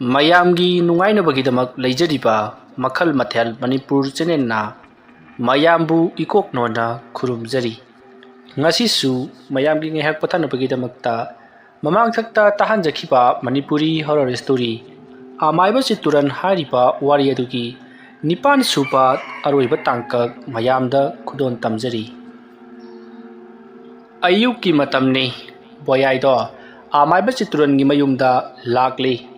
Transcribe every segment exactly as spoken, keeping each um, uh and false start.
ꯃꯌꯥꯝꯒꯤ ꯅꯨꯡꯉꯥꯏꯅꯕꯒꯤꯗꯃꯛ ꯂꯩꯖꯔꯤꯕ ꯃꯈꯜ ꯃꯊꯦꯜ ꯃꯅꯤꯄꯨꯔ ꯆꯦꯅꯦꯜꯅ ꯃꯌꯥꯝꯕꯨ ꯏꯀꯣꯛ ꯅꯣꯟꯅ ꯈꯨꯔꯨꯝꯖꯔꯤ꯫ ꯉꯁꯤꯁꯨ ꯃꯌꯥꯝꯒꯤ ꯉꯥꯏꯍꯥꯛ ꯄꯣꯊꯥꯅꯕꯒꯤꯗꯃꯛꯇ ꯃꯃꯥꯡꯊꯛꯇ ꯇꯥꯍꯟꯖꯈꯤꯕ ꯃꯅꯤꯄꯨꯔꯤ ꯍꯣꯔꯔ ꯁ꯭ꯇꯣꯔꯤ ꯑꯃꯥꯏꯕ ꯆꯤꯠꯇꯨꯔꯟ ꯍꯥꯏꯔꯤꯕ ꯋꯥꯔꯤ ꯑꯗꯨꯒꯤ ꯅꯤꯄꯥꯟ ꯁꯨꯕ ꯑꯔꯣꯏꯕ ꯇꯥꯡꯀꯛ ꯃꯌꯥꯝꯗ ꯈꯨꯗꯣꯜ ꯇꯝꯖꯔꯤ꯫ ꯑꯌꯨꯛꯀꯤ ꯃꯇꯝꯅꯤ꯫ ꯕꯣꯌꯥꯏꯗꯣ ꯑꯃꯥꯏꯕ ꯆꯤꯠꯇꯨꯔꯟꯒꯤ ꯃꯌꯨꯝꯗ ꯂꯥꯛꯂꯤ꯫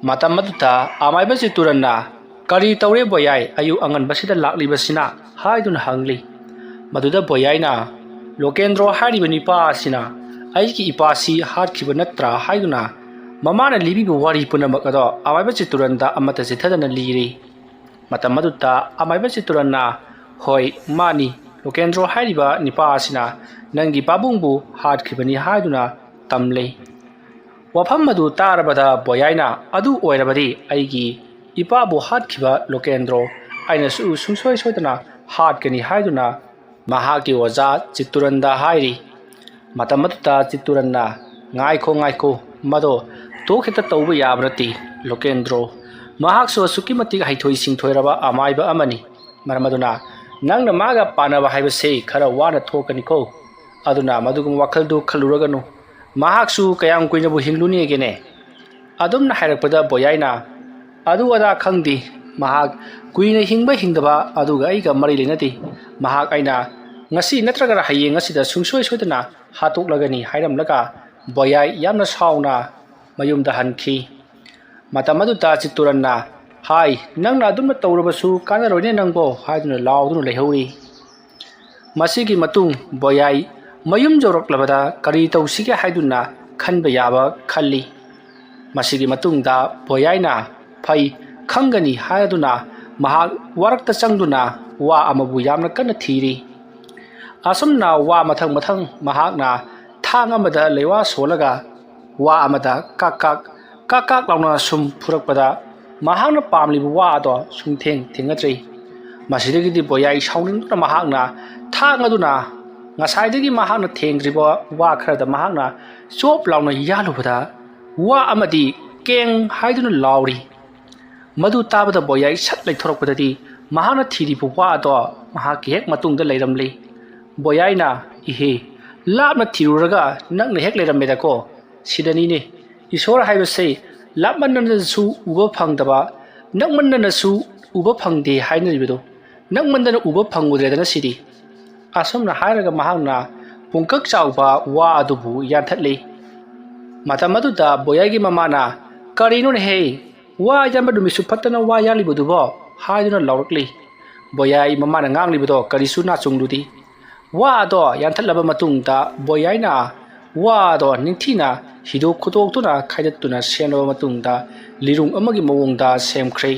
ꯃꯇꯝ ꯑꯗꯨꯗ ꯑꯃꯥꯏꯕ ꯆꯤꯠꯇꯨꯔꯟꯅ, "ꯀꯔꯤ ꯇꯧꯔꯦ ꯕꯣꯌꯥꯏ, ꯑꯌꯨꯛ ꯑꯉꯟꯕꯁꯤꯗ ꯂꯥꯛꯂꯤꯕꯁꯤꯅ?" ꯍꯥꯏꯗꯨꯅ ꯍꯪꯂꯤ꯫ ꯃꯗꯨꯗ ꯕꯣꯌꯥꯏꯅ, "ꯂꯣꯀꯦꯟꯗ꯭ꯔꯣ ꯍꯥꯏꯔꯤꯕ ꯅꯨꯄꯥ ꯑꯁꯤꯅ ꯑꯩꯒꯤ ꯏꯄꯥꯁꯤ ꯍꯥꯠꯈꯤꯕ ꯅꯠꯇ꯭ꯔꯥ?" ꯍꯥꯏꯗꯨꯅ ꯃꯃꯥꯅ ꯂꯤꯕꯤꯕ ꯋꯥꯔꯤ ꯄꯨꯝꯅꯃꯛ ꯑꯗꯣ ꯑꯃꯥꯏꯕ ꯆꯤꯠꯇꯨꯔꯟꯗ ꯑꯃꯠꯇ ꯆꯤꯠꯊꯗꯅ ꯂꯤꯔꯤ꯫ ꯃꯇꯝ ꯑꯗꯨꯗ ꯑꯃꯥꯏꯕ ꯆꯤꯠꯇꯨꯔꯟꯅ, "ꯍꯣꯏ, ꯃꯥꯅꯤ, ꯂꯣꯀꯦꯟꯗ꯭ꯔꯣ ꯍꯥꯏꯔꯤꯕ ꯅꯨꯄꯥ ꯑꯁꯤꯅ ꯅꯪꯒꯤ ꯄꯥꯕꯨꯡꯕꯨ ꯍꯥꯠꯈꯤꯕꯅꯤ" ꯍꯥꯏꯗꯨꯅ ꯇꯝꯂꯦ꯫ ꯋꯥꯐꯝ ꯑꯗꯨ ꯇꯥꯔꯕꯗ ꯕꯣꯌꯥꯏꯅ, "ꯑꯗꯨ ꯑꯣꯏꯔꯕꯗꯤ ꯑꯩꯒꯤ ꯏꯄꯥꯕꯨ ꯍꯥꯠꯈꯤꯕ ꯂꯣꯀꯦꯟꯗ꯭ꯔꯣ ꯑꯩꯅꯁꯨ ꯁꯨꯡꯁꯣꯏ ꯁꯣꯏꯗꯅ ꯍꯥꯠꯀꯅꯤ" ꯍꯥꯏꯗꯨꯅ ꯃꯍꯥꯛꯀꯤ ꯑꯣꯖꯥ ꯆꯤꯠꯇꯨꯔꯟꯗ ꯍꯥꯏꯔꯤ꯫ ꯃꯇꯝ ꯑꯗꯨꯗ ꯆꯤꯠꯇꯨꯔꯟꯅ, "ꯉꯥꯏꯈꯣ, ꯉꯥꯏꯈꯣ, ꯃꯗꯣ ꯇꯣꯛ ꯍꯦꯛꯇ ꯇꯧꯕ ꯌꯥꯕ ꯅꯠꯇꯦ, ꯂꯣꯀꯦꯟꯗ꯭ꯔꯣ꯫ ꯃꯍꯥꯛꯁꯨ ꯑꯁꯨꯛꯀꯤ ꯃꯇꯤꯛ ꯍꯩꯊꯣꯏ ꯁꯤꯡꯊꯣꯏꯔꯕ ꯑꯃꯥꯏꯕ ꯑꯃꯅꯤ꯫ ꯃꯔꯝ ꯑꯗꯨꯅ ꯅꯪꯅ ꯃꯥꯒ ꯄꯥꯟꯅꯕ ꯍꯥꯏꯕꯁꯦ ꯈꯔ ꯋꯥꯅ ꯊꯣꯛꯀꯅꯤꯀꯣ꯫ ꯑꯗꯨꯅ ꯃꯗꯨꯒꯨꯝꯕ ꯋꯥꯈꯜꯗꯨ ꯈꯜꯂꯨꯔꯒꯅꯨ꯫ ꯃꯍꯥꯛꯁꯨ ꯀꯌꯥꯝ ꯀꯨꯏꯅꯕꯨ ꯍꯤꯡꯂꯨꯅꯦꯒꯦꯅꯦ?" ꯑꯗꯨꯝꯅ ꯍꯥꯏꯔꯛꯄꯗ ꯕꯣꯌꯥꯏꯅ, "ꯑꯗꯨ ꯑꯗꯥ ꯈꯪꯗꯦ꯫ ꯃꯍꯥꯛ ꯀꯨꯏꯅ ꯍꯤꯡꯕ ꯍꯤꯡꯗꯕ ꯑꯗꯨꯒ ꯑꯩꯒ ꯃꯔꯤ ꯂꯩꯅꯗꯦ꯫ ꯃꯍꯥꯛ ꯑꯩꯅ ꯉꯁꯤ ꯅꯠꯇ꯭ꯔꯒꯅ ꯍꯌꯦꯡ ꯑꯁꯤꯗ ꯁꯨꯡꯁꯣꯏ ꯁꯣꯏꯗꯅ ꯍꯥꯠꯇꯣꯛꯂꯒꯅꯤ" ꯍꯥꯏꯔꯝꯂꯒ ꯕꯣꯌꯥꯏ ꯌꯥꯝꯅ ꯁꯥꯎꯅ ꯃꯌꯨꯝꯗ ꯍꯟꯈꯤ꯫ ꯃꯇꯝ ꯑꯗꯨꯗ ꯆꯤꯠꯇꯨꯔꯟꯅ, "ꯍꯥꯏ, ꯅꯪꯅ ꯑꯗꯨꯝꯅ ꯇꯧꯔꯕꯁꯨ ꯀꯥꯟꯅꯔꯣꯏꯅꯦ ꯅꯪꯕꯣ" ꯍꯥꯏꯗꯨꯅ ꯂꯥꯎꯗꯨꯅ ꯂꯩꯍꯧꯔꯤ꯫ ꯃꯁꯤꯒꯤ ꯃꯇꯨꯡ ꯕꯣꯌꯥꯏ ꯃꯌꯨꯝ ꯌꯧꯔꯛꯂꯕꯗ ꯀꯔꯤ ꯇꯧꯁꯤꯒꯦ ꯍꯥꯏꯗꯨꯅ ꯈꯟꯕ ꯌꯥꯕ ꯈꯜꯂꯤ꯫ ꯃꯁꯤꯒꯤ ꯃꯇꯨꯡꯗ ꯕꯣꯌꯥꯏꯅ, "ꯐꯩ, ꯈꯪꯒꯅꯤ" ꯍꯥꯏꯗꯨꯅ ꯃꯍꯥꯛ ꯋꯥꯔꯛꯇ ꯆꯪꯗꯨꯅ ꯋꯥ ꯑꯃꯕꯨ ꯌꯥꯝꯅ ꯀꯟꯅ ꯊꯤꯔꯤ꯫ ꯑꯁꯨꯝꯅ ꯋꯥ ꯃꯊꯪ ꯃꯊꯪ ꯃꯍꯥꯛꯅ ꯊꯥꯡ ꯑꯃꯗ ꯂꯩꯋꯥ ꯁꯣꯜꯂꯒ ꯋꯥ ꯑꯃꯗ ꯀꯥꯛ ꯀꯥꯛ, ꯀꯥꯛ ꯀꯥꯛ ꯂꯥꯎꯅ ꯁꯨꯝ ꯐꯨꯔꯛꯄꯗ ꯃꯍꯥꯛꯅ ꯄꯥꯝꯂꯤꯕ ꯋꯥ ꯑꯗꯣ ꯁꯨꯝ ꯊꯦꯡ ꯊꯦꯡꯅꯗ꯭ꯔꯤ꯫ ꯃꯁꯤꯗꯒꯤꯗꯤ ꯕꯣꯌꯥꯏ ꯁꯥꯎꯅꯤꯡꯗꯨꯅ ꯃꯍꯥꯛꯅ ꯊꯥꯡ ꯑꯗꯨꯅ ꯉꯁꯥꯏꯗꯒꯤ ꯃꯍꯥꯛꯅ ꯊꯦꯡꯗ꯭ꯔꯤꯕ ꯋꯥ ꯈꯔꯗ ꯃꯍꯥꯛꯅ ꯆꯣꯞ ꯂꯥꯎꯅ ꯌꯥꯜꯂꯨꯕꯗ ꯋꯥ ꯑꯃꯗꯤ "ꯀꯦꯡ" ꯍꯥꯏꯗꯨꯅ ꯂꯥꯎꯔꯤ꯫ ꯃꯗꯨ ꯇꯥꯕꯗ ꯕꯣꯌꯥꯏ ꯁꯠ ꯂꯩꯊꯣꯔꯛꯄꯗꯗꯤ ꯃꯍꯥꯛꯅ ꯊꯤꯔꯤꯕ ꯋꯥ ꯑꯗꯣ ꯃꯍꯥꯛꯀꯤ ꯍꯦꯛ ꯃꯇꯨꯡꯗ ꯂꯩꯔꯝꯂꯤ꯫ ꯕꯣꯌꯥꯏꯅ, "ꯏꯍꯦ, ꯂꯥꯞꯅ ꯊꯤꯔꯨꯔꯒ ꯅꯛꯅ ꯍꯦꯛ ꯂꯩꯔꯝꯃꯦꯗꯀꯣ꯫ ꯁꯤꯗꯅꯤꯅꯦ ꯏꯁꯣꯔ ꯍꯥꯏꯕꯁꯦ ꯂꯥꯞꯃꯟꯅꯅꯁꯨ ꯎꯕ ꯐꯪꯗꯕ, ꯅꯛꯃꯟꯅꯅꯁꯨ ꯎꯕ ꯐꯪꯗꯦ ꯍꯥꯏꯅꯔꯤꯕꯗꯣ꯫ ꯅꯛꯃꯟꯗꯅ ꯎꯕ ꯐꯪꯉꯨꯗ꯭ꯔꯦꯗꯅ ꯁꯤꯗꯤ"꯫ ꯑꯁꯨꯝꯅ ꯍꯥꯏꯔꯒ ꯃꯍꯥꯛꯅ ꯄꯨꯡꯀꯛ ꯆꯥꯎꯕ ꯋꯥ ꯑꯗꯨꯕꯨ ꯌꯥꯟꯊꯠꯂꯤ꯫ ꯃꯇꯝ ꯑꯗꯨꯗ ꯕꯣꯌꯥꯏꯒꯤ ꯃꯃꯥꯅ, "ꯀꯔꯤꯅꯣꯅꯦꯍꯦ, ꯋꯥ ꯌꯥꯟꯕ ꯅꯨꯃꯤꯠꯁꯨ ꯐꯠꯇꯅ ꯋꯥ ꯌꯥꯜꯂꯤꯕꯗꯨꯕꯣ?" ꯍꯥꯏꯗꯨꯅ ꯂꯥꯎꯔꯛꯂꯤ꯫ ꯕꯣꯌꯥꯏ ꯃꯃꯥꯅ ꯉꯥꯡꯂꯤꯕꯗꯣ ꯀꯔꯤꯁꯨ ꯅꯥꯆꯨꯡꯂꯨꯗꯦ꯫ ꯋꯥ ꯑꯗꯣ ꯌꯥꯟꯊꯠꯂꯕ ꯃꯇꯨꯡꯗ ꯕꯣꯌꯥꯏꯅ ꯋꯥ ꯑꯗꯣ ꯅꯤꯡꯊꯤꯅ ꯍꯤꯗꯣꯛ ꯈꯣꯠꯇꯣꯛꯇꯨꯅ ꯈꯥꯏꯗꯠꯇꯨꯅ ꯁꯦꯝꯂꯕ ꯃꯇꯨꯡꯗ ꯂꯤꯔꯨꯡ ꯑꯃꯒꯤ ꯃꯑꯣꯡꯗ ꯁꯦꯝꯈ꯭ꯔꯦ꯫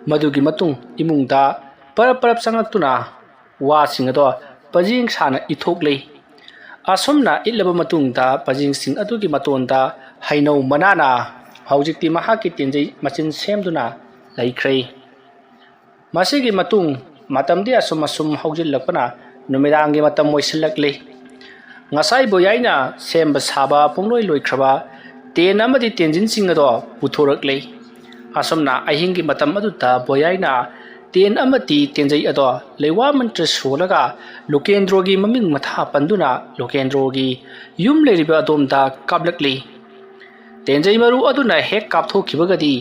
ꯃꯗꯨꯒꯤ ꯃꯇꯨꯡ ꯏꯃꯨꯡꯗ ꯄꯔꯞ ꯄꯔꯞ ꯆꯪꯂꯛꯇꯨꯅ ꯋꯥꯁꯤꯡ ꯑꯗꯣ ꯄꯔꯦꯡ ꯁꯥꯅ ꯏꯠꯊꯣꯛꯂꯦ꯫ ꯑꯁꯨꯝꯅ ꯏꯠꯂꯕ ꯃꯇꯨꯡꯗ ꯄꯔꯦꯡꯁꯤꯡ ꯑꯗꯨꯒꯤ ꯃꯇꯣꯟꯗ ꯍꯩꯅꯧ ꯃꯅꯥꯅ ꯍꯧꯖꯤꯛꯇꯤ ꯃꯍꯥꯛꯀꯤ ꯇꯦꯟꯖꯩ ꯃꯆꯤꯟ ꯁꯦꯝꯗꯨꯅ ꯂꯩꯈ꯭ꯔꯦ꯫ ꯃꯁꯤꯒꯤ ꯃꯇꯨꯡ ꯃꯇꯝꯗꯤ ꯑꯁꯨꯝ ꯑꯁꯨꯝ ꯍꯧꯖꯤꯜꯂꯛꯄꯅ ꯅꯨꯃꯤꯗꯥꯡꯒꯤ ꯃꯇꯝ ꯑꯣꯏꯁꯤꯜꯂꯛꯂꯤ꯫ ꯉꯁꯥꯏ ꯕꯣꯌꯥꯏꯅ ꯁꯦꯝꯕ ꯁꯥꯕ ꯄꯨꯡꯂꯣꯏ ꯂꯣꯏꯈ꯭ꯔꯕ ꯇꯦꯟ ꯑꯃꯗꯤ ꯇꯦꯟꯖꯤꯟꯁꯤꯡ ꯑꯗꯣ ꯄꯨꯊꯣꯔꯛꯂꯤ꯫ ꯑꯁꯨꯝꯅ ꯑꯍꯤꯡꯒꯤ ꯃꯇꯝ ꯑꯗꯨꯗ ꯕꯣꯌꯥꯏꯅ ꯇꯦꯟ ꯑꯃꯗꯤ ꯇꯦꯟꯖꯩ ꯑꯗꯣ ꯂꯩꯋꯥ ꯃꯟꯇ꯭ꯔ ꯁꯣꯜꯂꯒ ꯂꯣꯀꯦꯟꯗ꯭ꯔꯣꯒꯤ ꯃꯃꯤꯡ ꯃꯊꯥ ꯄꯟꯗꯨꯅ ꯂꯣꯀꯦꯟꯗ꯭ꯔꯣꯒꯤ ꯌꯨꯝ ꯂꯩꯔꯤꯕ ꯑꯗꯣꯝꯗ ꯀꯥꯞꯂꯛꯂꯤ꯫ ꯇꯦꯟꯖꯩ ꯃꯔꯨ ꯑꯗꯨꯅ ꯍꯦꯛ ꯀꯥꯞꯊꯣꯛꯈꯤꯕꯒꯗꯤ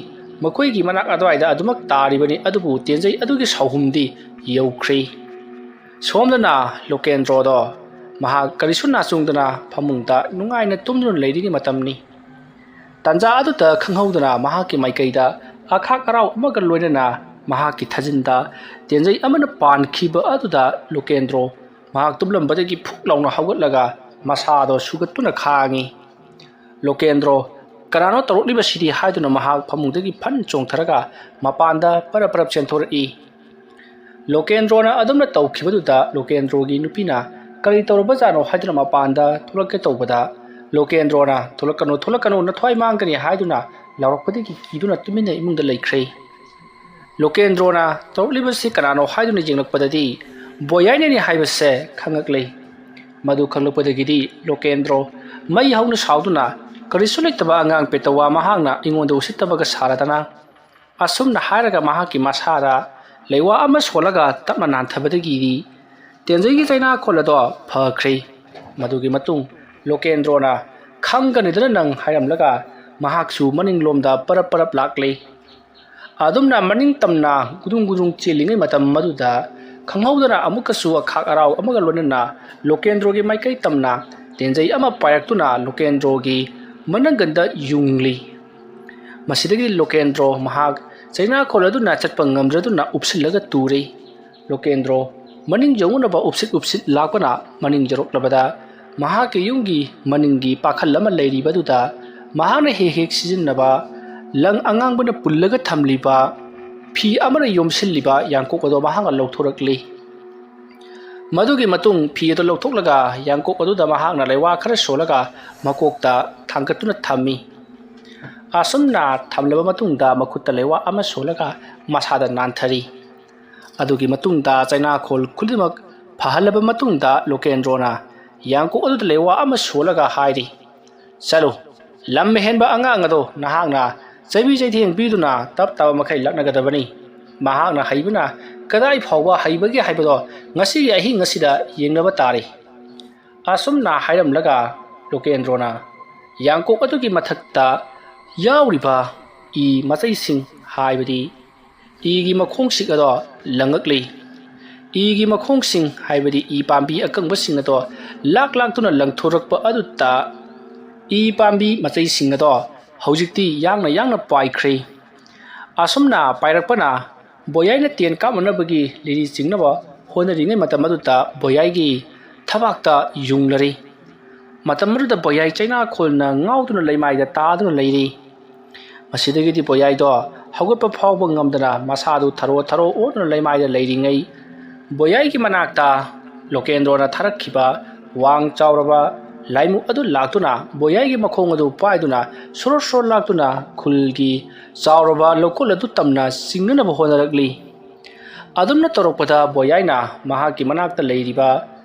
ꯃꯈꯣꯏꯒꯤ ꯃꯅꯥꯛ ꯑꯗꯨꯋꯥꯏꯗ ꯑꯗꯨꯃꯛ ꯇꯥꯔꯤꯕꯅꯤ, ꯑꯗꯨꯕꯨ ꯇꯦꯟꯖꯩ ꯑꯗꯨꯒꯤ ꯁꯥꯎꯍꯨꯝꯗꯤ ꯌꯧꯈ꯭ꯔꯦ꯫ ꯁꯣꯝꯗꯅ ꯂꯣꯀꯦꯟꯗ꯭ꯔꯣꯗꯣ ꯃꯍꯥꯛ ꯀꯔꯤꯁꯨ ꯅꯥꯆꯨꯡꯗꯅ ꯐꯃꯨꯡꯗ ꯅꯨꯡꯉꯥꯏꯅ ꯇꯨꯝꯗꯨꯅ ꯂꯩꯔꯤꯉꯩ ꯃꯇꯝꯅꯤ꯫ ꯇꯥꯟꯖꯥ ꯑꯗꯨꯗ ꯈꯪꯍꯧꯗꯅ ꯃꯍꯥꯛꯀꯤ ꯃꯥꯏꯀꯩꯗ ꯑꯈꯥꯛ ꯑꯔꯥꯎ ꯑꯃꯒ ꯂꯣꯏꯅꯅ ꯃꯍꯥꯛꯀꯤ ꯊꯥꯖꯤꯟꯗ ꯇꯦꯟꯖꯩ ꯑꯃꯅ ꯄꯥꯟꯈꯤꯕ ꯑꯗꯨꯗ ꯂꯣꯀꯦꯟꯗ꯭ꯔꯣ ꯃꯍꯥꯛ ꯇꯨꯝꯂꯝꯕꯗꯒꯤ ꯐꯨꯛ ꯂꯥꯎꯅ ꯍꯧꯒꯠꯂꯒ ꯃꯁꯥꯗꯣ ꯁꯨꯒꯠꯇꯨꯅ ꯈꯥꯡꯉꯤ꯫ ꯂꯣꯀꯦꯟꯗ꯭ꯔꯣ, "ꯀꯅꯥꯅꯣ ꯇꯧꯔꯛꯂꯤꯕꯁꯤꯗꯤ?" ꯍꯥꯏꯗꯨꯅ ꯃꯍꯥꯛ ꯐꯃꯨꯡꯗꯒꯤ ꯐꯟ ꯆꯣꯡꯊꯔꯒ ꯃꯄꯥꯟꯗ ꯄꯔꯞ ꯄꯔꯞ ꯆꯦꯟꯊꯣꯔꯛꯏ꯫ ꯂꯣꯀꯦꯟꯗ꯭ꯔꯣꯅ ꯑꯗꯨꯝꯅ ꯇꯧꯈꯤꯕꯗꯨꯗ ꯂꯣꯀꯦꯟꯗ꯭ꯔꯣꯒꯤ ꯅꯨꯄꯤꯅ, "ꯀꯔꯤ ꯇꯧꯔꯕꯖꯥꯠꯅꯣ?" ꯍꯥꯏꯗꯨꯅ ꯃꯄꯥꯟꯗ ꯊꯣꯛꯂꯛꯀꯦ ꯇꯧꯕꯗ ꯂꯣꯀꯦꯟꯗ꯭ꯔꯣꯅ, "ꯊꯣꯛꯂꯛꯀꯅꯨ, ꯊꯣꯛꯂꯛꯀꯅꯨ, ꯅꯊ꯭ꯋꯥꯏ ꯃꯥꯡꯒꯅꯤ" ꯍꯥꯏꯗꯨꯅ ꯂꯥꯎꯔꯛꯄꯗꯒꯤ ꯀꯤꯗꯨꯅ ꯇꯨꯃꯤꯟꯅ ꯏꯃꯨꯡꯗ ꯂꯩꯈ꯭ꯔꯦ꯫ ꯂꯣꯀꯦꯟꯗ꯭ꯔꯣꯅ ꯇꯧꯔꯛꯂꯤꯕꯁꯤ ꯀꯅꯥꯅꯣ ꯍꯥꯏꯗꯨꯅ ꯌꯦꯡꯂꯛꯄꯗꯗꯤ ꯕꯣꯌꯥꯏꯅꯅꯤ ꯍꯥꯏꯕꯁꯦ ꯈꯪꯂꯛꯂꯦ꯫ ꯃꯗꯨ ꯈꯪꯂꯛꯄꯗꯒꯤꯗꯤ ꯂꯣꯀꯦꯟꯗ꯭ꯔꯣ ꯃꯩ ꯍꯧꯅ ꯁꯥꯎꯗꯨꯅ ꯀꯔꯤꯁꯨ ꯂꯩꯇꯕ ꯑꯉꯥꯡ ꯄꯦꯇꯋꯥ ꯃꯍꯥꯛꯅ ꯑꯩꯉꯣꯟꯗ ꯎꯁꯤꯠꯇꯕꯒ ꯁꯥꯔꯗꯅ꯫ ꯑꯁꯨꯝꯅ ꯍꯥꯏꯔꯒ ꯃꯍꯥꯛꯀꯤ ꯃꯁꯥꯗ ꯂꯩꯋꯥ ꯑꯃ ꯁꯣꯜꯂꯒ ꯇꯞꯅ ꯅꯥꯟꯊꯕꯗꯒꯤꯗꯤ ꯇꯦꯟꯖꯩꯒꯤ ꯆꯩꯅꯥꯈꯣꯜ ꯑꯗꯣ ꯐꯈ꯭ꯔꯦ꯫ ꯃꯗꯨꯒꯤ ꯃꯇꯨꯡ ꯂꯣꯀꯦꯟꯗ꯭ꯔꯣꯅ "ꯈꯪꯒꯅꯤꯗꯅ ꯅꯪ" ꯍꯥꯏꯔꯝꯂꯒ ꯃꯍꯥꯛꯁꯨ ꯃꯅꯤꯡꯂꯣꯝꯗ ꯄꯔꯞ ꯄꯔꯞ ꯂꯥꯛꯂꯦ꯫ ꯑꯗꯨꯝꯅ ꯃꯅꯤꯡ ꯇꯝꯅ ꯒꯨꯗꯨꯡ ꯒꯨꯗꯨꯡ ꯆꯦꯜꯂꯤꯉꯩ ꯃꯇꯝ ꯑꯗꯨꯗ ꯈꯪꯍꯧꯗꯅ ꯑꯃꯨꯛꯀꯁꯨ ꯑꯈꯥꯛ ꯑꯔꯥꯎ ꯑꯃꯒ ꯂꯣꯏꯅꯅ ꯂꯣꯀꯦꯟꯗ꯭ꯔꯣꯒꯤ ꯃꯥꯏꯀꯩ ꯇꯝꯅ ꯇꯦꯟꯖꯩ ꯑꯃ ꯄꯥꯏꯔꯛꯇꯨꯅ ꯂꯣꯀꯦꯟꯗ꯭ꯔꯣꯒꯤ ꯃꯅꯪꯒꯟꯗ ꯌꯨꯡꯂꯤ꯫ ꯃꯁꯤꯗꯒꯤ ꯂꯣꯀꯦꯟꯗ꯭ꯔꯣ ꯃꯍꯥꯛ ꯆꯩꯅꯥꯈꯣꯜ ꯑꯗꯨꯅ ꯆꯠꯄ ꯉꯝꯗ꯭ꯔꯗꯨꯅ ꯎꯞꯁꯤꯜꯂꯒ ꯇꯨꯔꯦ꯫ ꯂꯣꯀꯦꯟꯗ꯭ꯔꯣ ꯃꯅꯤꯡ ꯌꯧꯅꯅꯕ ꯎꯞꯁꯤꯠ ꯎꯞꯁꯤꯠ ꯂꯥꯛꯄꯅ ꯃꯅꯤꯡ ꯌꯧꯔꯛꯂꯕꯗ ꯃꯍꯥꯛꯀꯤ ꯌꯨꯝꯒꯤ ꯃꯅꯤꯡꯒꯤ ꯄꯥꯈꯜ ꯑꯃ ꯂꯩꯔꯤꯕꯗꯨꯗ ꯃꯍꯥꯛꯅ ꯍꯦꯛ ꯍꯦꯛ ꯁꯤꯖꯤꯟꯅꯕ ꯂꯪ ꯑꯉꯥꯡꯕꯅ ꯄꯨꯜꯂꯒ ꯊꯝꯂꯤꯕ ꯐꯤ ꯑꯃꯅ ꯌꯣꯝꯁꯤꯜꯂꯤꯕ ꯌꯥꯡꯀꯣꯛ ꯑꯗꯨ ꯃꯍꯥꯛꯅ ꯂꯧꯊꯣꯔꯛꯂꯤ꯫ ꯃꯗꯨꯒꯤ ꯃꯇꯨꯡ ꯐꯤ ꯑꯗꯨ ꯂꯧꯊꯣꯛꯂꯒ ꯌꯥꯡꯀꯣꯛ ꯑꯗꯨꯗ ꯃꯍꯥꯛꯅ ꯂꯩꯋꯥ ꯈꯔ ꯁꯣꯜꯂꯒ ꯃꯀꯣꯛꯇ ꯊꯥꯡꯒꯠꯇꯨꯅ ꯊꯝꯃꯤ꯫ ꯑꯁꯨꯝꯅ ꯊꯝꯂꯕ ꯃꯇꯨꯡꯗ ꯃꯈꯨꯠꯇ ꯂꯩꯋꯥ ꯑꯃ ꯁꯣꯜꯂꯒ ꯃꯁꯥꯗ ꯅꯥꯟꯊꯔꯤ꯫ ꯑꯗꯨꯒꯤ ꯃꯇꯨꯡꯗ ꯆꯩꯅꯥꯈꯣꯜ ꯈꯨꯗꯤꯡꯃꯛ ꯐꯍꯜꯂꯕ ꯃꯇꯨꯡꯗ ꯂꯣꯀꯦꯟꯗ꯭ꯔꯣꯅ ꯌꯥꯡꯀꯣꯛ ꯑꯗꯨꯗ ꯂꯩꯋꯥ ꯑꯃ ꯁꯣꯜꯂꯒ ꯍꯥꯏꯔꯤ, "ꯆꯠꯂꯨ, ꯂꯝ ꯍꯦꯟꯕ ꯑꯉꯥꯡ ꯑꯗꯣ ꯅꯍꯥꯛꯅ ꯆꯩꯕꯤ ꯆꯩꯊꯦꯡ ꯄꯤꯗꯨꯅ ꯇꯞ ꯇꯥꯕ ꯃꯈꯩ ꯂꯥꯛꯅꯒꯗꯕꯅꯤ꯫ ꯃꯍꯥꯛꯅ ꯍꯩꯕꯅ ꯀꯗꯥꯏ ꯐꯥꯎꯕ ꯍꯩꯕꯒꯦ ꯍꯥꯏꯕꯗꯣ ꯉꯁꯤꯒꯤ ꯑꯍꯤꯡ ꯑꯁꯤꯗ ꯌꯦꯡꯅꯕ ꯇꯥꯔꯦ"꯫ ꯑꯁꯨꯝꯅ ꯍꯥꯏꯔꯝꯂꯒ ꯂꯣꯀꯦꯟꯗ꯭ꯔꯣꯅ ꯌꯥꯡꯀꯣꯛ ꯑꯗꯨꯒꯤ ꯃꯊꯛꯇ ꯌꯥꯎꯔꯤꯕ ꯏ ꯃꯆꯩꯁꯤꯡ, ꯍꯥꯏꯕꯗꯤ ꯏꯒꯤ ꯃꯈꯣꯡꯁꯤꯡ ꯑꯗꯣ ꯂꯪꯉꯛꯂꯤ꯫ ꯏꯒꯤ ꯃꯈꯣꯡꯁꯤꯡ, ꯍꯥꯏꯕꯗꯤ ꯏ ꯄꯥꯝꯕꯤ ꯑꯀꯪꯕꯁꯤꯡ ꯑꯗꯣ ꯂꯥꯛ ꯂꯥꯛꯇꯨꯅ ꯂꯪꯊꯣꯔꯛꯄ ꯑꯗꯨꯗ ꯏ ꯄꯥꯝꯕꯤ ꯃꯆꯩꯁꯤꯡ ꯑꯗꯣ ꯍꯧꯖꯤꯛꯇꯤ ꯌꯥꯡꯅ ꯌꯥꯡꯅ ꯄꯥꯏꯈ꯭ꯔꯦ꯫ ꯑꯁꯨꯝꯅ ꯄꯥꯏꯔꯛꯄꯅ ꯕꯣꯌꯥꯏꯅ ꯇꯦꯟ ꯀꯥꯞꯅꯅꯕꯒꯤ ꯂꯤꯔꯤ ꯆꯤꯡꯅꯕ ꯍꯣꯠꯅꯔꯤꯉꯩ ꯃꯇꯝ ꯑꯗꯨꯗ ꯕꯣꯌꯥꯏꯒꯤ ꯊꯕꯥꯛꯇ ꯌꯨꯡꯂꯔꯤ꯫ ꯃꯇꯝ ꯑꯗꯨꯗ ꯕꯣꯌꯥꯏ ꯆꯩꯅꯥꯈꯣꯜꯅ ꯉꯥꯎꯗꯨꯅ ꯂꯩꯃꯥꯏꯗ ꯇꯥꯗꯨꯅ ꯂꯩꯔꯤ꯫ ꯃꯁꯤꯗꯒꯤꯗꯤ ꯕꯣꯌꯥꯏꯗꯣ ꯍꯧꯒꯠꯄ ꯐꯥꯎꯕ ꯉꯝꯗꯅ ꯃꯁꯥꯗꯨ ꯊꯔꯣ ꯊꯔꯣ ꯑꯣꯟꯗꯨꯅ ꯂꯩꯃꯥꯏꯗ ꯂꯩꯔꯤꯉꯩ, ꯕꯣꯌꯥꯏꯒꯤ ꯃꯅꯥꯛꯇ ꯂꯣꯀꯦꯟꯗ꯭ꯔꯣꯅ ꯊꯥꯔꯛꯈꯤꯕ ꯋꯥꯡ ꯆꯥꯎꯔꯕ ꯂꯥꯏꯃꯨꯛ ꯑꯗꯨ ꯂꯥꯛꯇꯨꯅ ꯕꯣꯌꯥꯏꯒꯤ ꯃꯈꯣꯡ ꯑꯗꯨ ꯄꯥꯏꯗꯨꯅ ꯁꯣꯔꯣ ꯁꯣꯔꯣ ꯂꯥꯛꯇꯨꯅ ꯈꯨꯜꯒꯤ ꯆꯥꯎꯔꯕ ꯂꯧꯀꯣꯜ ꯑꯗꯨ ꯇꯝꯅ ꯆꯤꯡꯅꯅꯕ ꯍꯣꯠꯅꯔꯛꯂꯤ꯫ ꯑꯗꯨꯝꯅ ꯇꯧꯔꯛꯄꯗ ꯕꯣꯌꯥꯏꯅ ꯃꯍꯥꯛꯀꯤ ꯃꯅꯥꯛꯇ ꯂꯩꯔꯤꯕ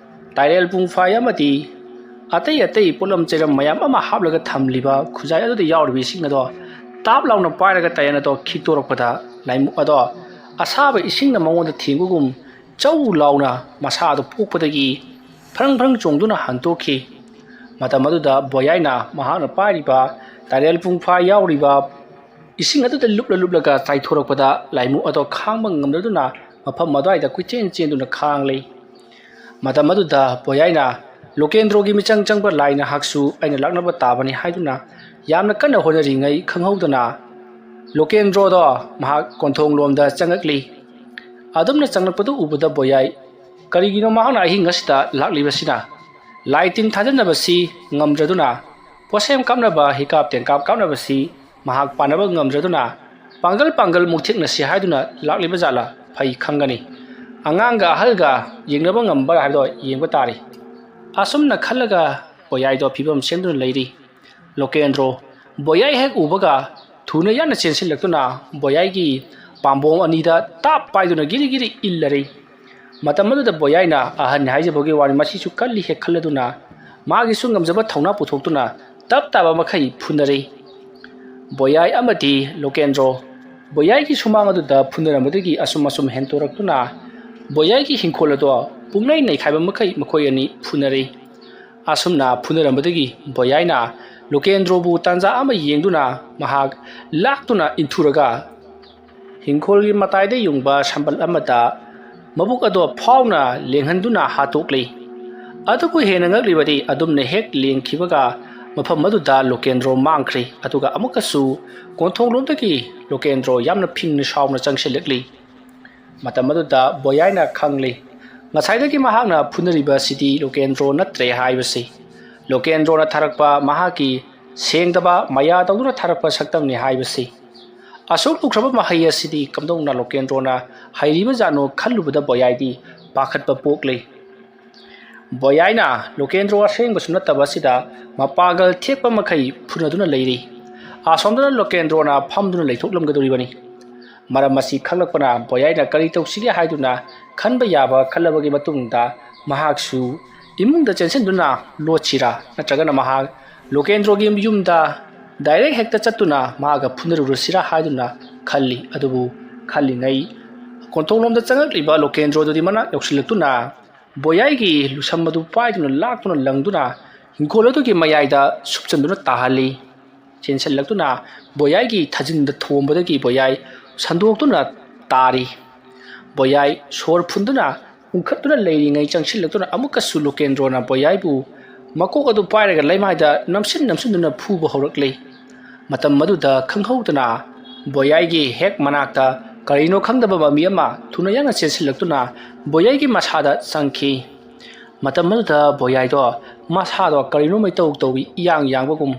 ꯇꯥꯏꯔꯦꯜ ꯄꯨꯡꯐꯥꯏ ꯑꯃꯗꯤ ꯑꯇꯩ ꯑꯇꯩ ꯄꯣꯠꯂꯝ ꯆꯩꯔꯝ ꯃꯌꯥꯝ ꯑꯃ ꯍꯥꯞꯂꯒ ꯊꯝꯂꯤꯕ ꯈꯨꯖꯥꯏ ꯑꯗꯨꯗ ꯌꯥꯎꯔꯤꯕ ꯏꯁꯤꯡ ꯑꯗꯣ ꯇꯥꯞ ꯂꯥꯎꯅ ꯄꯥꯏꯔꯒ ꯇꯥꯌꯟ ꯑꯗꯣ ꯈꯤꯛꯇꯣꯔꯛꯄꯗ, ꯂꯥꯏꯃꯨꯛ ꯑꯗꯣ ꯑꯁꯥꯕ ꯏꯁꯤꯡꯅ ꯃꯉꯣꯟꯗ ꯊꯦꯡꯕꯒꯨꯝ ꯆꯧ ꯂꯥꯎꯅ ꯃꯁꯥꯗꯨ ꯄꯣꯛꯄꯗꯒꯤ ꯐ꯭ꯔꯪ ꯐ꯭ꯔꯪ ꯆꯣꯡꯗꯨꯅ ꯍꯟꯗꯣꯛꯈꯤ꯫ ꯃꯇꯝ ꯑꯗꯨꯗ ꯕꯣꯌꯥꯏꯅ ꯃꯍꯥꯛꯅ ꯄꯥꯏꯔꯤꯕ ꯇꯥꯔꯦꯜ ꯄꯨꯡꯐꯥ ꯌꯥꯎꯔꯤꯕ ꯏꯁꯤꯡ ꯑꯗꯨꯗ ꯂꯨꯞꯂ ꯂꯨꯞꯂꯒ ꯆꯥꯏꯊꯣꯔꯛꯄꯗ, ꯂꯥꯏꯃꯨꯛ ꯑꯗꯣ ꯈꯥꯡꯕ ꯉꯝꯗꯗꯨꯅ ꯃꯐꯝ ꯑꯗꯨꯋꯥꯏꯗ ꯀꯣꯏꯆꯦꯟ ꯆꯦꯟꯗꯨꯅ ꯈꯥꯡꯂꯤ꯫ ꯃꯇꯝ ꯑꯗꯨꯗ ꯕꯣꯌꯥꯏꯅ ꯂꯣꯀꯦꯟꯗ꯭ꯔꯣꯒꯤ ꯃꯤꯆꯪ ꯆꯪꯕ ꯂꯥꯏ ꯅꯍꯥꯛꯁꯨ ꯑꯩꯅ ꯂꯥꯛꯅꯕ ꯇꯥꯕꯅꯤ ꯍꯥꯏꯗꯨꯅ ꯌꯥꯝꯅ ꯀꯟꯅ ꯍꯣꯠꯅꯔꯤꯉꯩ ꯈꯪꯍꯧꯗꯅ ꯂꯣꯀꯦꯟꯗ꯭ꯔꯣꯗꯣ ꯃꯍꯥꯛ ꯀꯣꯟꯊꯣꯡꯂꯣꯝꯗ ꯆꯪꯉꯛꯂꯤ꯫ ꯑꯗꯨꯝꯅ ꯆꯪꯂꯛꯄꯗꯨ ꯎꯕꯗ ꯕꯣꯌꯥꯏ ꯀꯔꯤꯒꯤꯅꯣ ꯃꯍꯥꯛꯅ ꯑꯍꯤꯡ ꯑꯁꯤꯗ ꯂꯥꯛꯂꯤꯕꯁꯤꯅ? ꯂꯥꯏ ꯇꯤꯟ ꯊꯥꯖꯅꯕꯁꯤ ꯉꯝꯗ꯭ꯔꯗꯨꯅ ꯄꯣꯠꯁꯦꯝ ꯀꯥꯞꯅꯕ ꯍꯤꯀꯥꯞ ꯇꯦꯟꯀꯥꯞ ꯀꯥꯞꯅꯕꯁꯤ ꯃꯍꯥꯛ ꯄꯥꯟꯅꯕ ꯉꯝꯗ꯭ꯔꯗꯨꯅ ꯄꯥꯡꯒꯜ ꯄꯥꯡꯒꯜ ꯃꯨꯛꯊꯦꯛꯅꯁꯤ ꯍꯥꯏꯗꯨꯅ ꯂꯥꯛꯂꯤꯕ ꯖꯥꯠꯂ? ꯐꯩ ꯈꯪꯒꯅꯤ꯫ ꯑꯉꯥꯡꯒ ꯑꯍꯜꯒ ꯌꯦꯡꯅꯕ ꯉꯝꯕ꯭ꯔꯥ ꯍꯥꯏꯕꯗꯣ ꯌꯦꯡꯕ ꯇꯥꯔꯤ꯫ ꯑꯁꯨꯝꯅ ꯈꯜꯂꯒ ꯕꯣꯌꯥꯏꯗꯣ ꯐꯤꯕꯝ ꯁꯦꯝꯗꯨꯅ ꯂꯩꯔꯤ꯫ ꯂꯣꯀꯦꯟꯗ꯭ꯔꯣ ꯕꯣꯌꯥꯏ ꯍꯦꯛ ꯎꯕꯒ ꯊꯨꯅ ꯌꯥꯡꯅ ꯆꯦꯟꯁꯤꯜꯂꯛꯇꯨꯅ ꯕꯣꯌꯥꯏꯒꯤ ꯄꯥꯝꯕꯣꯝ ꯑꯅꯤꯗ ꯇꯥꯞ ꯄꯥꯏꯗꯨꯅ ꯒꯤꯔꯤ ꯒꯤꯔꯤ ꯏꯜꯂꯔꯦ꯫ ꯃꯇꯝ ꯑꯗꯨꯗ ꯕꯣꯌꯥꯏꯅ ꯑꯍꯟ ꯍꯥꯏꯖꯕꯒꯤ ꯋꯥꯅꯤ, ꯃꯁꯤꯁꯨ ꯀꯜꯂꯤ ꯍꯦꯛ ꯈꯜꯂꯗꯨꯅ ꯃꯥꯒꯤꯁꯨ ꯉꯝꯖꯕ ꯊꯧꯅꯥ ꯄꯨꯊꯣꯛꯇꯨꯅ ꯇꯞ ꯇꯥꯕ ꯃꯈꯩ ꯐꯨꯅꯔꯦ꯫ ꯕꯣꯌꯥꯏ ꯑꯃꯗꯤ ꯂꯣꯀꯦꯟꯗ꯭ꯔꯣ ꯕꯣꯌꯥꯏꯒꯤ ꯁꯨꯃꯥꯡ ꯑꯗꯨꯗ ꯐꯨꯅꯔꯝꯕꯗꯒꯤ ꯑꯁꯨꯝ ꯑꯁꯨꯝ ꯍꯦꯟꯇꯣꯔꯛꯇꯨꯅ ꯕꯣꯌꯥꯏꯒꯤ ꯍꯤꯡꯈꯣꯜ ꯑꯗꯣ ꯄꯨꯡꯅꯩ ꯅꯩꯈꯥꯏꯕ ꯃꯈꯩ ꯃꯈꯣꯏ ꯑꯅꯤ ꯐꯨꯅꯔꯦ꯫ ꯑꯁꯨꯝꯅ ꯐꯨꯅꯔꯝꯕꯗꯒꯤ ꯕꯣꯌꯥꯏꯅ ꯂꯣꯀꯦꯟꯗ꯭ꯔꯣꯕꯨ ꯇꯥꯟꯖꯥ ꯑꯃ ꯌꯦꯡꯗꯨꯅ ꯃꯍꯥꯛ ꯂꯥꯛꯇꯨꯅ ꯏꯟꯊꯨꯔꯒ ꯍꯤꯡꯈꯣꯜꯒꯤ ꯃꯇꯥꯏꯗ ꯌꯨꯡꯕ ꯁꯝꯕꯜ ꯑꯃꯗ ꯃꯕꯨꯛ ꯑꯗꯣ ꯐꯥꯎꯅ ꯂꯦꯡꯍꯟꯗꯨꯅ ꯍꯥꯠꯇꯣꯛꯂꯤ꯫ ꯑꯗꯨꯕꯨ ꯍꯦꯟꯅ ꯉꯛꯂꯤꯕꯗꯤ ꯑꯗꯨꯝꯅ ꯍꯦꯛ ꯂꯦꯡꯈꯤꯕꯒ ꯃꯐꯝ ꯑꯗꯨꯗ ꯂꯣꯀꯦꯟꯗ꯭ꯔꯣ ꯃꯥꯡꯈ꯭ꯔꯦ, ꯑꯗꯨꯒ ꯑꯃꯨꯛꯀꯁꯨ ꯀꯣꯟꯊꯣꯡꯂꯣꯝꯗꯒꯤ ꯂꯣꯀꯦꯟꯗ꯭ꯔꯣ ꯌꯥꯝꯅ ꯐꯤꯡꯅ ꯁꯥꯎꯅ ꯆꯪꯁꯤꯜꯂꯛꯂꯤ꯫ ꯃꯇꯝ ꯑꯗꯨꯗ ꯕꯣꯌꯥꯏꯅ ꯈꯪꯂꯤ, ꯉꯁꯥꯏꯗꯒꯤ ꯃꯍꯥꯛꯅ ꯐꯨꯅꯔꯤꯕ ꯑꯁꯤꯗꯤ ꯂꯣꯀꯦꯟꯗ꯭ꯔꯣ ꯅꯠꯇ꯭ꯔꯦ ꯍꯥꯏꯕꯁꯤ꯫ ꯂꯣꯀꯦꯟꯗ꯭ꯔꯣꯅ ꯊꯥꯔꯛꯄ ꯃꯍꯥꯛꯀꯤ ꯁꯦꯡꯗꯕ ꯃꯌꯥ ꯇꯧꯗꯨꯅ ꯊꯥꯔꯛꯄ ꯁꯛꯇꯝꯅꯤ ꯍꯥꯏꯕꯁꯤ꯫ ꯑꯁꯨꯛ ꯂꯨꯈ꯭ꯔꯕ ꯃꯍꯩ ꯑꯁꯤꯗꯤ ꯀꯝꯗꯧꯅ ꯂꯣꯀꯦꯟꯗ꯭ꯔꯣꯅ ꯍꯩꯔꯤꯕ ꯖꯥꯠꯅꯣ ꯈꯜꯂꯨꯕꯗ ꯕꯣꯌꯥꯏꯗꯤ ꯄꯥꯈꯠꯄ ꯄꯣꯛꯂꯤ꯫ ꯕꯣꯌꯥꯏꯅ ꯂꯣꯀꯦꯟꯗ꯭ꯔꯣ ꯑꯁꯦꯡꯕꯁꯨ ꯅꯠꯇꯕ ꯑꯁꯤꯗ ꯃꯄꯥꯡꯒꯜ ꯊꯦꯛꯄ ꯃꯈꯩ ꯐꯨꯅꯗꯨꯅ ꯂꯩꯔꯤ꯫ ꯑꯁꯣꯝꯗꯅ ꯂꯣꯀꯦꯟꯗ꯭ꯔꯣꯅ ꯐꯝꯗꯨꯅ ꯂꯩꯊꯣꯛꯂꯝꯒꯗꯧꯔꯤꯕꯅꯤ꯫ ꯃꯔꯝ ꯑꯁꯤ ꯈꯪꯂꯛꯄꯅ ꯕꯣꯌꯥꯏꯅ ꯀꯔꯤ ꯇꯧꯁꯤꯒꯦ ꯍꯥꯏꯗꯨꯅ ꯈꯟꯕ ꯌꯥꯕ ꯈꯜꯂꯕꯒꯤ ꯃꯇꯨꯡꯗ ꯃꯍꯥꯛꯁꯨ ꯏꯃꯨꯡꯗ ꯆꯦꯟꯁꯤꯟꯗꯨꯅ ꯂꯣꯠꯁꯤꯔꯥ, ꯅꯠꯇ꯭ꯔꯒꯅ ꯃꯍꯥꯛ ꯂꯣꯀꯦꯟꯗ꯭ꯔꯣꯒꯤ ꯌꯨꯝꯗ ꯗꯥꯏꯔꯦꯛ ꯍꯦꯛꯇ ꯆꯠꯇꯨꯅ ꯃꯍꯥꯛꯀ ꯐꯨꯅꯔꯨꯔꯁꯤꯔꯥ ꯍꯥꯏꯗꯨꯅ ꯈꯜꯂꯤ꯫ ꯑꯗꯨꯕꯨ ꯈꯜꯂꯤꯉꯩ ꯀꯣꯟꯊꯣꯡꯂꯣꯝꯗ ꯆꯪꯉꯛꯂꯤꯕ ꯂꯣꯀꯦꯟꯗ꯭ꯔꯣꯗꯨꯗꯤ ꯃꯅꯥꯛ ꯌꯧꯁꯤꯜꯂꯛꯇꯨꯅ ꯕꯣꯌꯥꯏꯒꯤ ꯂꯨꯁꯝ ꯑꯗꯨ ꯄꯥꯏꯗꯨꯅ ꯂꯥꯛꯇꯨꯅ ꯂꯪꯗꯨꯅ ꯍꯤꯡꯈꯣꯜ ꯑꯗꯨꯒꯤ ꯃꯌꯥꯏꯗ ꯁꯨꯞꯆꯟꯗꯨꯅ ꯇꯥꯍꯜꯂꯤ꯫ ꯆꯦꯟꯁꯤꯜꯂꯛꯇꯨꯅ ꯕꯣꯌꯥꯏꯒꯤ ꯊꯥꯖꯤꯟꯗ ꯊꯣꯝꯕꯗꯒꯤ ꯕꯣꯌꯥꯏ ꯁꯟꯗꯣꯛꯇꯨꯅ ꯇꯥꯔꯤ꯫ ꯕꯣꯌꯥꯏ ꯁꯣꯔ ꯐꯨꯟꯗꯨꯅ ꯎꯪꯈꯠꯇꯨꯅ ꯂꯩꯔꯤꯉꯩ ꯆꯪꯁꯤꯜꯂꯛꯇꯨꯅ ꯑꯃꯨꯛꯀꯁꯨ ꯂꯣꯀꯦꯟꯗ꯭ꯔꯣꯅ ꯕꯣꯌꯥꯏꯕꯨ ꯃꯀꯣꯛ ꯑꯗꯨ ꯄꯥꯏꯔꯒ ꯂꯩꯃꯥꯏꯗ ꯅꯝꯁꯤꯟ ꯅꯝꯁꯤꯟꯗꯨꯅ ꯐꯨꯕ ꯍꯧꯔꯛꯂꯤ꯫ ꯃꯇꯝ ꯑꯗꯨꯗ ꯈꯪꯍꯧꯗꯅ ꯕꯣꯌꯥꯏꯒꯤ ꯍꯦꯛ ꯃꯅꯥꯛꯇ ꯀꯔꯤꯅꯣ ꯈꯪꯗꯕ ꯃꯃꯤ ꯑꯃ ꯊꯨꯅ ꯌꯥꯡꯅ ꯆꯦꯟꯁꯤꯜꯂꯛꯇꯨꯅ ꯕꯣꯌꯥꯏꯒꯤ ꯃꯁꯥꯗ ꯆꯪꯈꯤ꯫ ꯃꯇꯝ ꯑꯗꯨꯗ ꯕꯣꯌꯥꯏꯗꯣ ꯃꯁꯥꯗꯣ ꯀꯔꯤꯅꯣ ꯃꯩꯇꯧ ꯇꯧꯏ, ꯏꯌꯥꯡ ꯌꯥꯡꯕꯒꯨꯝ꯫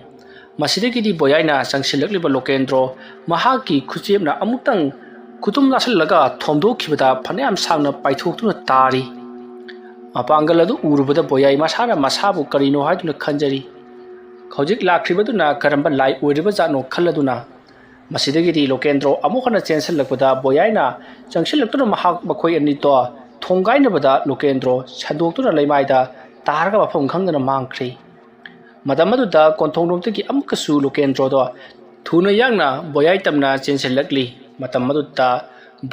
ꯃꯁꯤꯗꯒꯤꯗꯤ ꯕꯣꯌꯥꯏꯅ ꯆꯪꯁꯤꯜꯂꯛꯂꯤꯕ ꯂꯣꯀꯦꯟꯗ꯭ꯔꯣ ꯃꯍꯥꯛꯀꯤ ꯈꯨꯆꯦꯞꯅ ꯑꯃꯨꯛꯇꯪ ꯈꯨꯇꯨꯝ ꯂꯥꯁꯤꯜꯂꯒ ꯊꯣꯝꯗꯣꯛꯈꯤꯕꯗ ꯐꯅꯌꯥꯝ ꯁꯥꯡꯅ ꯄꯥꯏꯊꯣꯛꯇꯨꯅ ꯇꯥꯔꯤ꯫ ꯃꯄꯥꯡꯒꯜ ꯑꯗꯨ ꯎꯔꯨꯕꯗ ꯕꯣꯌꯥꯏ ꯃꯁꯥꯅ ꯃꯁꯥꯕꯨ ꯀꯔꯤꯅꯣ ꯍꯥꯏꯗꯨꯅ ꯈꯟꯖꯔꯤ꯫ ꯍꯧꯖꯤꯛ ꯂꯥꯛꯈ꯭ꯔꯤꯕꯗꯨꯅ ꯀꯔꯝꯕ ꯂꯥꯏ ꯑꯣꯏꯔꯤꯕꯖꯥꯠꯅꯣ ꯈꯜꯂꯗꯨꯅ ꯃꯁꯤꯗꯒꯤꯗꯤ ꯂꯣꯀꯦꯟꯗ꯭ꯔꯣ ꯑꯃꯨꯛ ꯍꯟꯅ ꯆꯦꯟꯁꯤꯜꯂꯛꯄꯗ ꯕꯣꯌꯥꯏꯅ ꯆꯪꯁꯤꯜꯂꯛꯇꯨꯅ ꯃꯍꯥꯛ ꯃꯈꯣꯏ ꯑꯅꯤꯗꯣ ꯊꯣꯡꯒꯥꯏꯅꯕꯗ ꯂꯣꯀꯦꯟꯗ꯭ꯔꯣ ꯁꯟꯗꯣꯛꯇꯨꯅ ꯂꯩꯃꯥꯏꯗ ꯇꯥꯔꯒ ꯃꯐꯝ ꯈꯪꯗꯅ ꯃꯥꯡꯈ꯭ꯔꯤ꯫ ꯃꯇꯝ ꯑꯗꯨꯗ ꯀꯣꯟꯊꯣꯡꯂꯣꯝꯗꯒꯤ ꯑꯃꯨꯛꯀꯁꯨ ꯂꯣꯀꯦꯟꯗ꯭ꯔꯣꯗꯣ ꯊꯨꯅ ꯌꯥꯡꯅ ꯕꯣꯌꯥꯏ ꯇꯝꯅ ꯆꯦꯟꯁꯤꯜꯂꯛꯂꯤ꯫ ꯃꯇꯝ ꯑꯗꯨꯗ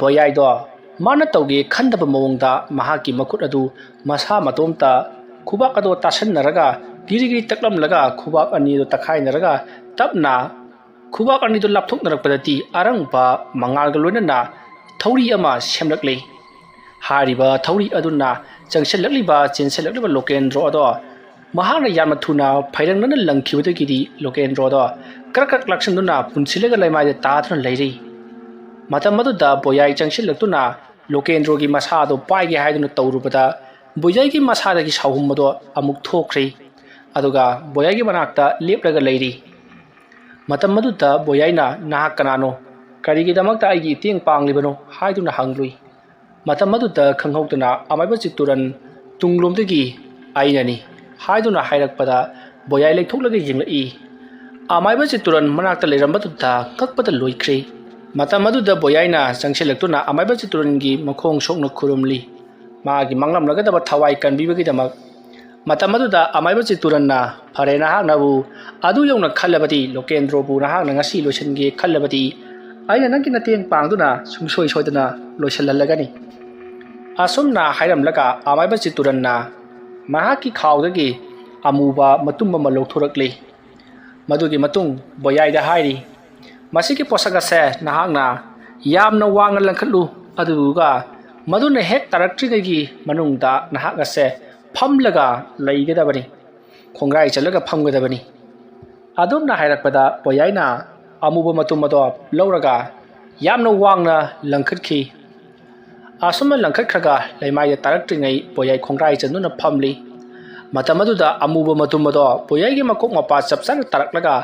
ꯕꯣꯌꯥꯏꯗꯣ ꯃꯥꯅ ꯇꯧꯒꯦ ꯈꯟꯗꯕ ꯃꯑꯣꯡꯗ ꯃꯍꯥꯛꯀꯤ ꯃꯈꯨꯠ ꯑꯗꯨ ꯃꯁꯥ ꯃꯇꯣꯝꯇ ꯈꯨꯕꯥꯛ ꯑꯗꯣ ꯇꯥꯁꯟꯅꯔꯒ ꯒꯤꯔꯤ ꯒꯤꯔꯤ ꯇꯛꯂꯝꯂꯒ ꯈꯨꯕꯥꯛ ꯑꯅꯤꯗꯨ ꯇꯛꯈꯥꯏꯅꯔꯒ ꯇꯞꯅ ꯈꯨꯕꯥꯛ ꯑꯅꯤꯗꯨ ꯂꯥꯞꯊꯣꯛꯅꯔꯛꯄꯗꯗꯤ ꯑꯔꯪꯕ ꯃꯉꯥꯜꯒ ꯂꯣꯏꯅꯅ ꯊꯧꯔꯤ ꯑꯃ ꯁꯦꯝꯂꯛꯂꯤ꯫ ꯍꯥꯏꯔꯤꯕ ꯊꯧꯔꯤ ꯑꯗꯨꯅ ꯆꯪꯁꯤꯜꯂꯛꯂꯤꯕ ꯆꯦꯟꯁꯤꯜꯂꯛꯂꯤꯕ ꯂꯣꯀꯦꯟꯗ꯭ꯔꯣ ꯑꯗꯣ ꯃꯍꯥꯛꯅ ꯌꯥꯝꯅ ꯊꯨꯅ ꯐꯩꯔꯪꯅꯅ ꯂꯪꯈꯤꯕꯗꯒꯤꯗꯤ ꯂꯣꯀꯦꯟꯗ꯭ꯔꯣꯗꯣ ꯀ꯭ꯔꯛ ꯀ꯭ꯔꯛ ꯂꯥꯛꯁꯤꯟꯗꯨꯅ ꯄꯨꯟꯁꯤꯜꯂꯒ ꯂꯩꯃꯥꯏꯗ ꯇꯥꯗꯨꯅ ꯂꯩꯔꯤ꯫ ꯃꯇꯝ ꯑꯗꯨꯗ ꯕꯣꯌꯥꯏ ꯆꯪꯁꯤꯜꯂꯛꯇꯨꯅ ꯂꯣꯀꯦꯟꯗ꯭ꯔꯣꯒꯤ ꯃꯁꯥ ꯑꯗꯨ ꯄꯥꯏꯒꯦ ꯍꯥꯏꯗꯨꯅ ꯇꯧꯔꯨꯕꯗ ꯕꯣꯌꯥꯏꯒꯤ ꯃꯁꯥꯗꯒꯤ ꯁꯥꯎꯍꯨꯝ ꯑꯗꯣ ꯑꯃꯨꯛ ꯊꯣꯛꯈ꯭ꯔꯤ꯫ ꯑꯗꯨꯒ ꯕꯣꯌꯥꯏꯒꯤ ꯃꯅꯥꯛꯇ ꯂꯦꯞꯂꯒ ꯂꯩꯔꯤ꯫ ꯃꯇꯝ ꯑꯗꯨꯗ ꯕꯣꯌꯥꯏꯅ, "ꯅꯍꯥꯛ ꯀꯅꯥꯅꯣ? ꯀꯔꯤꯒꯤꯗꯃꯛꯇ ꯑꯩꯒꯤ ꯏꯇꯦꯡ ꯄꯥꯡꯂꯤꯕꯅꯣ?" ꯍꯥꯏꯗꯨꯅ ꯍꯪꯂꯨꯏ꯫ ꯃꯇꯝ ꯑꯗꯨꯗ ꯈꯪꯍꯧꯗꯅ ꯑꯃꯥꯏꯕ ꯆꯤꯠꯇꯨꯔꯟ ꯇꯨꯡꯂꯣꯝꯗꯒꯤ, "ꯑꯩꯅꯅꯤ" ꯍꯥꯏꯗꯨꯅ ꯍꯥꯏꯔꯛꯄꯗ ꯕꯣꯌꯥꯏ ꯂꯩꯊꯣꯛꯂꯒ ꯌꯦꯡꯂꯛꯏ꯫ ꯑꯃꯥꯏꯕ ꯆꯤꯠꯇꯨꯔꯟ ꯃꯅꯥꯛꯇ ꯂꯩꯔꯝꯕꯗꯨꯗ ꯉꯛꯄꯗ ꯂꯣꯏꯈ꯭ꯔꯦ꯫ ꯃꯇꯝ ꯑꯗꯨꯗ ꯕꯣꯌꯥꯏꯅ ꯆꯪꯁꯤꯜꯂꯛꯇꯨꯅ ꯑꯃꯥꯏꯕ ꯆꯤꯠꯇꯨꯔꯟꯒꯤ ꯃꯈꯣꯡ ꯁꯣꯛꯅ ꯈꯨꯔꯨꯝꯂꯤ꯫ ꯃꯥꯒꯤ ꯃꯥꯡꯂꯝꯂꯒꯗꯕ ꯊꯋꯥꯏ ꯀꯟꯕꯤꯕꯒꯤꯗꯃꯛ꯫ ꯃꯇꯝ ꯑꯗꯨꯗ ꯑꯃꯥꯏꯕ ꯆꯤꯠꯇꯨꯔꯟꯅ, "ꯐꯔꯦ, ꯅꯍꯥꯛꯅꯕꯨ ꯑꯗꯨ ꯌꯧꯅ ꯈꯜꯂꯕꯗꯤ, ꯂꯣꯀꯦꯟꯗ꯭ꯔꯣꯕꯨ ꯅꯍꯥꯛꯅ ꯉꯁꯤ ꯂꯣꯏꯁꯤꯟꯒꯦ ꯈꯜꯂꯕꯗꯤ, ꯑꯩꯅ ꯅꯪꯒꯤ ꯃꯇꯦꯡ ꯄꯥꯡꯗꯨꯅ ꯁꯨꯡꯁꯣꯏ ꯁꯣꯏꯗꯅ ꯂꯣꯏꯁꯤꯜꯍꯜꯂꯒꯅꯤ"꯫ ꯑꯁꯨꯝꯅ ꯍꯥꯏꯔꯝꯂꯒ ꯑꯃꯥꯏꯕ ꯆꯤꯠꯇꯨꯔꯟꯅ ꯃꯍꯥꯛꯀꯤ ꯈꯥꯎꯗꯒꯤ ꯑꯃꯨꯕ ꯃꯇꯨꯝ ꯑꯃ ꯂꯧꯊꯣꯔꯛꯂꯤ꯫ ꯃꯗꯨꯒꯤ ꯃꯇꯨꯡ ꯕꯣꯌꯥꯏꯗ ꯍꯥꯏꯔꯤ, "ꯃꯁꯤꯒꯤ ꯄꯣꯠꯁꯛ ꯑꯁꯦ ꯅꯍꯥꯛꯅ ꯌꯥꯝꯅ ꯋꯥꯡꯅ ꯂꯪꯈꯠꯂꯨ, ꯑꯗꯨꯗꯨꯒ ꯃꯗꯨꯅ ꯍꯦꯛ ꯇꯥꯔꯛꯇ꯭ꯔꯤꯉꯩꯒꯤ ꯃꯅꯨꯡꯗ ꯅꯍꯥꯛ ꯑꯁꯦ ꯐꯝꯂꯒ ꯂꯩꯒꯗꯕꯅꯤ, ꯈꯣꯡꯒ꯭ꯔꯥꯏ ꯆꯜꯂꯒ ꯐꯝꯒꯗꯕꯅꯤ"꯫ ꯑꯗꯨꯝꯅ ꯍꯥꯏꯔꯛꯄꯗ ꯕꯣꯌꯥꯏꯅ ꯑꯃꯨꯕ ꯃꯇꯨꯝ ꯑꯗꯣ ꯂꯧꯔꯒ ꯌꯥꯝꯅ ꯋꯥꯡꯅ ꯂꯪꯈꯠꯈꯤ꯫ ꯑꯁꯨꯝꯅ ꯂꯪꯈꯠꯈ꯭ꯔꯒ ꯂꯩꯃꯥꯏꯗ ꯇꯥꯔꯛꯇ꯭ꯔꯤꯉꯩ ꯕꯣꯌꯥꯏ ꯈꯣꯡꯒ꯭ꯔꯥꯏ ꯆꯟꯗꯨꯅ ꯐꯝꯂꯤ꯫ ꯃꯇꯝ ꯑꯗꯨꯗ ꯑꯃꯨꯕ ꯃꯇꯨꯝ ꯑꯗꯣ ꯕꯣꯌꯥꯏꯒꯤ ꯃꯀꯣꯛ ꯃꯄꯥ ꯆꯞ ꯆꯥꯅ ꯇꯥꯔꯛꯂꯒ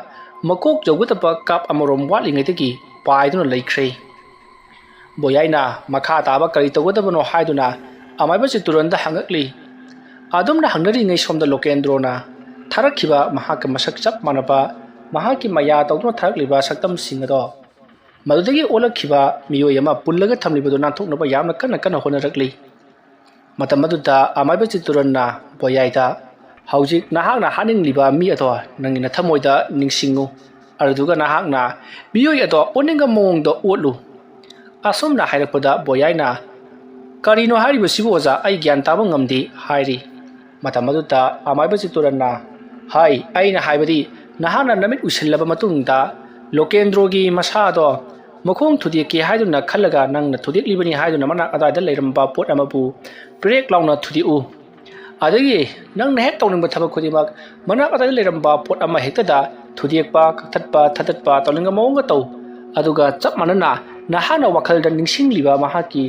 ꯃꯀꯣꯛ ꯌꯧꯒꯗꯕ ꯀꯥꯞ ꯑꯃꯔꯣꯝ ꯋꯥꯠꯂꯤꯉꯩꯗꯒꯤ ꯄꯥꯏꯗꯨꯅ ꯂꯩꯈ꯭ꯔꯦ꯫ ꯕꯣꯌꯥꯏꯅ ꯃꯈꯥ ꯇꯥꯕ ꯀꯔꯤ ꯇꯧꯒꯗꯕꯅꯣ ꯍꯥꯏꯗꯨꯅ ꯑꯃꯥꯏꯕ ꯆꯤꯠꯇꯨꯔꯟꯗ ꯍꯪꯉꯛꯂꯤ꯫ ꯑꯗꯨꯝꯅ ꯍꯪꯅꯔꯤꯉꯩ ꯁꯣꯝꯗ ꯂꯣꯀꯦꯟꯗ꯭ꯔꯣꯅ ꯊꯥꯔꯛꯈꯤꯕ ꯃꯍꯥꯛꯀ ꯃꯁꯛ ꯆꯞ ꯃꯥꯟꯅꯕ, ꯃꯍꯥꯛꯀꯤ ꯃꯌꯥ ꯇꯧꯗꯨꯅ ꯊꯥꯔꯛꯂꯤꯕ ꯁꯛꯇꯝꯁꯤꯡ ꯑꯗꯣ ꯃꯗꯨꯗꯒꯤ ꯑꯣꯜꯂꯛꯈꯤꯕ ꯃꯤꯑꯣꯏ ꯑꯃ ꯄꯨꯜꯂꯒ ꯊꯝꯂꯤꯕꯗꯨ ꯅꯥꯟꯊꯣꯛꯅꯕ ꯌꯥꯝꯅ ꯀꯟꯅ ꯀꯟꯅ ꯍꯣꯠꯅꯔꯛꯂꯤ꯫ ꯃꯇꯝ ꯑꯗꯨꯗ ꯑꯃꯥꯏꯕ ꯆꯤꯠꯇꯨꯔꯟꯅ ꯕꯣꯌꯥꯏꯗ, "ꯍꯧꯖꯤꯛ ꯅꯍꯥꯛꯅ ꯍꯥꯠꯅꯤꯡꯂꯤꯕ ꯃꯤ ꯑꯗꯣ ꯅꯪꯒꯤ ꯅꯊꯃꯣꯏꯗ ꯅꯤꯡꯁꯤꯡꯉꯨ, ꯑꯗꯨꯗꯨꯒ ꯅꯍꯥꯛꯅ ꯃꯤꯑꯣꯏ ꯑꯗꯣ ꯑꯣꯟꯅꯤꯡꯕ ꯃꯑꯣꯡꯗ ꯑꯣꯠꯂꯨ"꯫ ꯑꯁꯨꯝꯅ ꯍꯥꯏꯔꯛꯄꯗ ꯕꯣꯌꯥꯏꯅ, "ꯀꯔꯤꯅꯣ ꯍꯥꯏꯔꯤꯕꯁꯤꯕꯨ ꯑꯣꯖꯥ? ꯑꯩ ꯒ꯭ꯌꯥꯟ ꯇꯥꯕ ꯉꯝꯗꯦ" ꯍꯥꯏꯔꯤ꯫ ꯃꯇꯝ ꯑꯗꯨꯗ ꯑꯃꯥꯏꯕ ꯆꯤꯠꯇꯨꯔꯟꯅ, "ꯍꯥꯏ, ꯑꯩꯅ ꯍꯥꯏꯕꯗꯤ, ꯅꯍꯥꯛꯅ ꯅꯃꯤꯠ ꯎꯏꯁꯤꯜꯂꯕ ꯃꯇꯨꯡꯗ ꯂꯣꯀꯦꯟꯗ꯭ꯔꯣꯒꯤ ꯃꯁꯥꯗꯣ ꯃꯈꯣꯡ ꯊꯨꯗꯦꯛꯀꯦ ꯍꯥꯏꯗꯨꯅ ꯈꯜꯂꯒ ꯅꯪꯅ ꯊꯨꯗꯦꯛꯂꯤꯕꯅꯤ ꯍꯥꯏꯗꯨꯅ ꯃꯅꯥꯛ ꯑꯗꯥꯏꯗ ꯂꯩꯔꯝꯕ ꯄꯣꯠ ꯑꯃꯕꯨ ꯄ꯭ꯔꯦꯛ ꯂꯥꯎꯅ ꯊꯨꯗꯦꯛꯎ꯫ ꯑꯗꯒꯤ ꯅꯪꯅ ꯍꯦꯛ ꯇꯧꯅꯤꯡꯕ ꯊꯕꯛ ꯈꯨꯗꯤꯡꯃꯛ ꯃꯅꯥꯛ ꯑꯗꯥꯏꯗ ꯂꯩꯔꯝꯕ ꯄꯣꯠ ꯑꯃ ꯍꯦꯛꯇꯗ ꯊꯨꯗꯦꯛꯄ, ꯀꯛꯊꯠꯄ, ꯊꯥꯗꯠꯄ ꯇꯧꯅꯤꯡꯕ ꯃꯑꯣꯡꯒ ꯇꯧ꯫ ꯑꯗꯨꯒ ꯆꯞ ꯃꯥꯟꯅꯅ ꯅꯍꯥꯛꯅ ꯋꯥꯈꯜꯗ ꯅꯤꯡꯁꯤꯡꯂꯤꯕ ꯃꯍꯥꯛꯀꯤ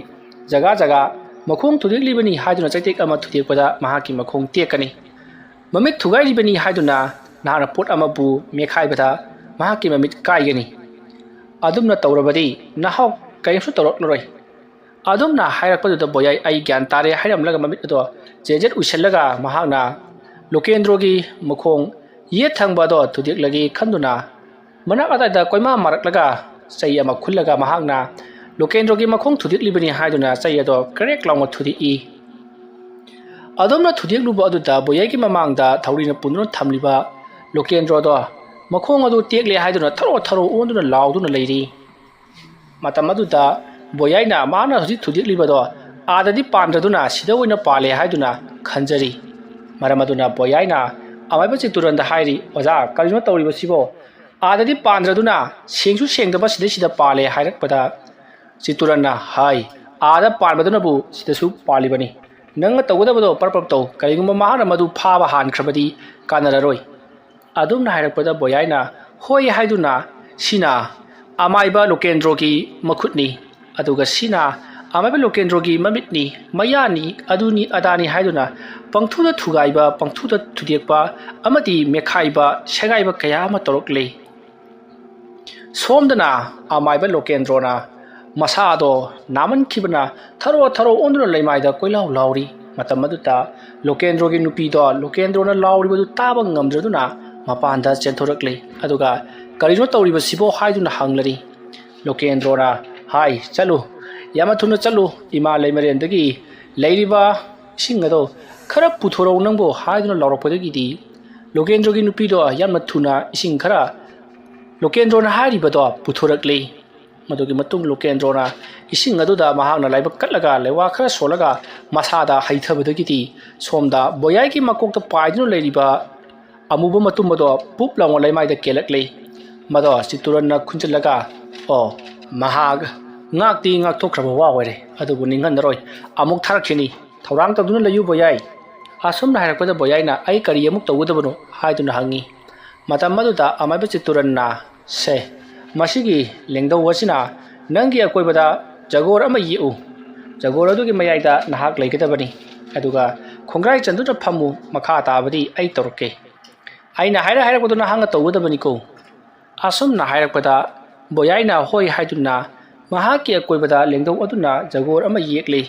ꯖꯒꯥ ꯖꯒꯥ ꯃꯈꯣꯡ ꯊꯨꯗꯦꯛꯂꯤꯕꯅꯤ ꯍꯥꯏꯗꯨꯅ ꯆꯩꯇꯦꯛ ꯑꯃ ꯊꯨꯗꯦꯛꯄꯗ ꯃꯍꯥꯛꯀꯤ ꯃꯈꯣꯡ ꯇꯦꯛꯀꯅꯤ꯫ ꯃꯃꯤꯠ ꯊꯨꯒꯥꯏꯔꯤꯕꯅꯤ ꯍꯥꯏꯗꯨꯅ ꯅꯍꯥꯛꯅ ꯄꯣꯠ ꯑꯃꯕꯨ ꯃꯦꯠꯈꯥꯏꯕꯗ ꯃꯍꯥꯛꯀꯤ ꯃꯃꯤꯠ ꯀꯥꯏꯒꯅꯤ꯫ ꯑꯗꯨꯝꯅ ꯇꯧꯔꯕꯗꯤ ꯅꯍꯥꯛ ꯀꯔꯤꯝꯁꯨ ꯇꯧꯔꯛꯂꯔꯣꯏ"꯫ ꯑꯗꯨꯝꯅ ꯍꯥꯏꯔꯛꯄꯗꯨꯗ ꯕꯣꯌꯥꯏ "ꯑꯩ ꯒ꯭ꯌꯥꯟ ꯇꯥꯔꯦ" ꯍꯥꯏꯔꯝꯂꯒ ꯃꯃꯤꯠ ꯑꯗꯣ ꯖꯦꯖꯦꯠ ꯎꯏꯁꯤꯜꯂꯒ ꯃꯍꯥꯛꯅ ꯂꯣꯀꯦꯟꯗ꯭ꯔꯣꯒꯤ ꯃꯈꯣꯡ ꯌꯦꯠ ꯊꯪꯕ ꯑꯗꯣ ꯊꯨꯗꯦꯛꯂꯒꯦ ꯈꯟꯗꯨꯅ ꯃꯅꯥꯛ ꯑꯗꯥꯏꯗ ꯀꯣꯏꯃꯥ ꯃꯥꯔꯛꯂꯒ ꯆꯩ ꯑꯃ ꯈꯨꯜꯂꯒ ꯃꯍꯥꯛꯅ ꯂꯣꯀꯦꯟꯗ꯭ꯔꯣꯒꯤ ꯃꯈꯣꯡ ꯊꯨꯗꯦꯛꯂꯤꯕꯅꯤ ꯍꯥꯏꯗꯨꯅ ꯆꯩ ꯑꯗꯣ ꯀ꯭ꯔꯦꯛ ꯂꯥꯎꯅ ꯊꯨꯗꯦꯛꯏ꯫ ꯑꯗꯨꯝꯅ ꯊꯨꯗꯦꯛꯂꯨꯕ ꯑꯗꯨꯗ ꯕꯣꯌꯥꯏꯒꯤ ꯃꯃꯥꯡꯗ ꯊꯧꯔꯤꯅ ꯄꯨꯟꯗꯨꯅ ꯊꯝꯂꯤꯕ ꯂꯣꯀꯦꯟꯗ꯭ꯔꯣꯗꯣ ꯃꯈꯣꯡ ꯑꯗꯨ ꯇꯦꯛꯂꯦ ꯍꯥꯏꯗꯨꯅ ꯊꯔꯣ ꯊꯔꯣ ꯑꯣꯟꯗꯨꯅ ꯂꯥꯎꯗꯨꯅ ꯂꯩꯔꯤ꯫ ꯃꯇꯝ ꯑꯗꯨꯗ ꯕꯣꯌꯥꯏꯅ ꯃꯥꯅ ꯍꯧꯖꯤꯛ ꯊꯨꯗꯦꯛꯂꯤꯕꯗꯣ ꯑꯥꯗꯗꯤ ꯄꯥꯟꯗ꯭ꯔꯗꯨꯅ ꯁꯤꯗ ꯑꯣꯏꯅ ꯄꯥꯜꯂꯦ ꯍꯥꯏꯗꯨꯅ ꯈꯟꯖꯔꯤ꯫ ꯃꯔꯝ ꯑꯗꯨꯅ ꯕꯣꯌꯥꯏꯅ ꯑꯃꯥꯏꯕ ꯆꯤꯠꯇꯨꯔꯟꯗ ꯍꯥꯏꯔꯤ, "ꯑꯣꯖꯥ, ꯀꯔꯤꯅꯣ ꯇꯧꯔꯤꯕꯁꯤꯕꯣ? ꯑꯥꯗꯗꯤ ꯄꯥꯟꯗ꯭ꯔꯗꯨꯅ ꯁꯦꯡꯁꯨ ꯁꯦꯡꯗꯕ ꯁꯤꯗꯩꯁꯤꯗ ꯄꯥꯜꯂꯦ" ꯍꯥꯏꯔꯛꯄꯗ ꯆꯤꯠꯇꯨꯔꯟꯅ ꯍꯥꯏ, "ꯑꯥꯗ ꯄꯥꯟꯕꯗꯨꯅꯕꯨ ꯁꯤꯗꯁꯨ ꯄꯥꯜꯂꯤꯕꯅꯤ꯫ ꯅꯪꯅ ꯇꯧꯒꯗꯕꯗꯣ ꯄꯔꯞ ꯄꯔꯞ ꯇꯧ꯫ ꯀꯔꯤꯒꯨꯝꯕ ꯃꯍꯥꯛꯅ ꯃꯗꯨ ꯐꯥꯕ ꯍꯥꯟꯈ꯭ꯔꯕꯗꯤ ꯀꯥꯟꯅꯔꯔꯣꯏ"꯫ ꯑꯗꯨꯝꯅ ꯍꯥꯏꯔꯛꯄꯗ ꯕꯣꯌꯥꯏꯅ, "ꯍꯣꯏ" ꯍꯥꯏꯗꯨꯅ, "ꯁꯤꯅ ꯑꯃꯥꯏꯕ ꯂꯣꯀꯦꯟꯗ꯭ꯔꯣꯒꯤ ꯃꯈꯨꯠꯅꯤ, ꯑꯗꯨꯒ ꯁꯤꯅ ꯑꯃꯥꯏꯕ ꯂꯣꯀꯦꯟꯗ꯭ꯔꯣꯒꯤ ꯃꯃꯤꯠꯅꯤ, ꯃꯌꯥꯅꯤ, ꯑꯗꯨꯅꯤ ꯑꯗꯥꯅꯤ" ꯍꯥꯏꯗꯨꯅ ꯄꯪꯊꯨꯗ ꯊꯨꯒꯥꯏꯕ, ꯄꯪꯊꯨꯗ ꯊꯨꯗꯦꯛꯄ ꯑꯃꯗꯤ ꯃꯦꯠꯈꯥꯏꯕ, ꯁꯦꯒꯥꯏꯕ ꯀꯌꯥ ꯑꯃ ꯇꯧꯔꯛꯂꯤ꯫ ꯁꯣꯝꯗꯅ ꯑꯃꯥꯏꯕ ꯂꯣꯀꯦꯟꯗ꯭ꯔꯣꯅ ꯃꯁꯥꯗꯣ ꯅꯥꯃꯟꯈꯤꯕꯅ ꯊꯔꯣ ꯊꯔꯣ ꯑꯣꯟꯗꯨꯅ ꯂꯩꯃꯥꯏꯗ ꯀꯣꯏꯂꯥꯎ ꯂꯥꯎꯔꯤ꯫ ꯃꯇꯝ ꯑꯗꯨꯗ ꯂꯣꯀꯦꯟꯗ꯭ꯔꯣꯒꯤ ꯅꯨꯄꯤꯗꯣ ꯂꯣꯀꯦꯟꯗ꯭ꯔꯣꯅ ꯂꯥꯎꯔꯤꯕꯗꯨ ꯇꯥꯕ ꯉꯝꯗ꯭ꯔꯗꯨꯅ ꯃꯄꯥꯟꯗ ꯆꯦꯟꯊꯣꯔꯛꯂꯤ꯫ ꯑꯗꯨꯒ "ꯀꯔꯤꯅꯣ ꯇꯧꯔꯤꯕꯁꯤꯕꯣ?" ꯍꯥꯏꯗꯨꯅ ꯍꯪꯂꯔꯤ꯫ ꯂꯣꯀꯦꯟꯗ꯭ꯔꯣꯅ ꯍꯥꯏ, "ꯆꯠꯂꯨ, ꯌꯥꯝꯅ ꯊꯨꯅ ꯆꯠꯂꯨ, ꯏꯃꯥ ꯂꯩꯃꯔꯦꯟꯗꯒꯤ ꯂꯩꯔꯤꯕ ꯏꯁꯤꯡ ꯑꯗꯣ ꯈꯔ ꯄꯨꯊꯣꯔꯛꯎ ꯅꯪꯕꯨ" ꯍꯥꯏꯗꯨꯅ ꯂꯥꯎꯔꯛꯄꯗꯒꯤꯗꯤ ꯂꯣꯀꯦꯟꯗ꯭ꯔꯣꯒꯤ ꯅꯨꯄꯤꯗꯣ ꯌꯥꯝꯅ ꯊꯨꯅ ꯏꯁꯤꯡ ꯈꯔ ꯂꯣꯀꯦꯟꯗ꯭ꯔꯣꯅ ꯍꯥꯏꯔꯤꯕꯗꯣ ꯄꯨꯊꯣꯔꯛꯂꯤ꯫ ꯃꯗꯨꯒꯤ ꯃꯇꯨꯡ ꯂꯣꯀꯦꯟꯗ꯭ꯔꯣꯅ ꯏꯁꯤꯡ ꯑꯗꯨꯗ ꯃꯍꯥꯛꯅ ꯂꯥꯏꯕꯛ ꯀꯠꯂꯒ ꯂꯩꯋꯥ ꯈꯔ ꯁꯣꯜꯂꯒ ꯃꯁꯥꯗ ꯍꯩꯊꯕꯗꯒꯤꯗꯤ ꯁꯣꯝꯗ ꯕꯣꯌꯥꯏꯒꯤ ꯃꯀꯣꯛꯇ ꯄꯥꯏꯗꯨꯅ ꯂꯩꯔꯤꯕ ꯑꯃꯨꯕ ꯃꯇꯨꯝ ꯑꯗꯣ ꯄꯨꯞ ꯂꯥꯎꯅ ꯂꯩꯃꯥꯏꯗ ꯀꯦꯜꯂꯛꯂꯤ꯫ ꯃꯗꯣ ꯆꯤꯠꯇꯨꯔꯟꯅ ꯈꯨꯟꯖꯤꯜꯂꯒ, "ꯑꯣ, ꯃꯍꯥꯛ ꯉꯥꯛꯇꯤ ꯉꯥꯛꯊꯣꯛꯈ꯭ꯔꯕ ꯋꯥ ꯑꯣꯏꯔꯦ, ꯑꯗꯨꯕꯨ ꯅꯤꯡꯍꯟꯅꯔꯣꯏ, ꯑꯃꯨꯛ ꯊꯥꯔꯛꯈꯤꯅꯤ꯫ ꯊꯧꯔꯥꯡ ꯇꯧꯗꯨꯅ ꯂꯩꯌꯨ ꯕꯣꯌꯥꯏ"꯫ ꯑꯁꯨꯝꯅ ꯍꯥꯏꯔꯛꯄꯗ ꯕꯣꯌꯥꯏꯅ "ꯑꯩ ꯀꯔꯤ ꯑꯃꯨꯛ ꯇꯧꯒꯗꯕꯅꯣ?" ꯍꯥꯏꯗꯨꯅ ꯍꯪꯉꯤ꯫ ꯃꯇꯝ ꯑꯗꯨꯗ ꯑꯃꯥꯏꯕ ꯆꯤꯠꯇꯨꯔꯟꯅ, "ꯁꯦ, ꯃꯁꯤꯒꯤ ꯂꯦꯡꯗꯧ ꯑꯁꯤꯅ ꯅꯪꯒꯤ ꯑꯀꯣꯏꯕꯗ ꯖꯒꯣꯔ ꯑꯃ ꯌꯦꯛꯎ꯫ ꯖꯒꯣꯔ ꯑꯗꯨꯒꯤ ꯃꯌꯥꯏꯗ ꯅꯍꯥꯛ ꯂꯩꯒꯗꯕꯅꯤ꯫ ꯑꯗꯨꯒ ꯈꯣꯡꯒ꯭ꯔꯥꯏ ꯆꯟꯗꯨꯅ ꯐꯝꯃꯨ, ꯃꯈꯥ ꯇꯥꯕꯗꯤ ꯑꯩ ꯇꯧꯔꯛꯀꯦ꯫ ꯑꯩꯅ ꯍꯥꯏꯔ ꯍꯥꯏꯔꯛꯄꯗꯨ ꯅꯍꯥꯛꯅ ꯇꯧꯒꯗꯕꯅꯤꯀꯣ"꯫ ꯑꯁꯨꯝꯅ ꯍꯥꯏꯔꯛꯄꯗ ꯕꯣꯌꯥꯏꯅ ꯍꯣꯏ ꯍꯥꯏꯗꯨꯅ ꯃꯍꯥꯛꯀꯤ ꯑꯀꯣꯏꯕꯗ ꯂꯦꯡꯗꯧ ꯑꯗꯨꯅ ꯖꯒꯣꯔ ꯑꯃ ꯌꯦꯛꯂꯤ꯫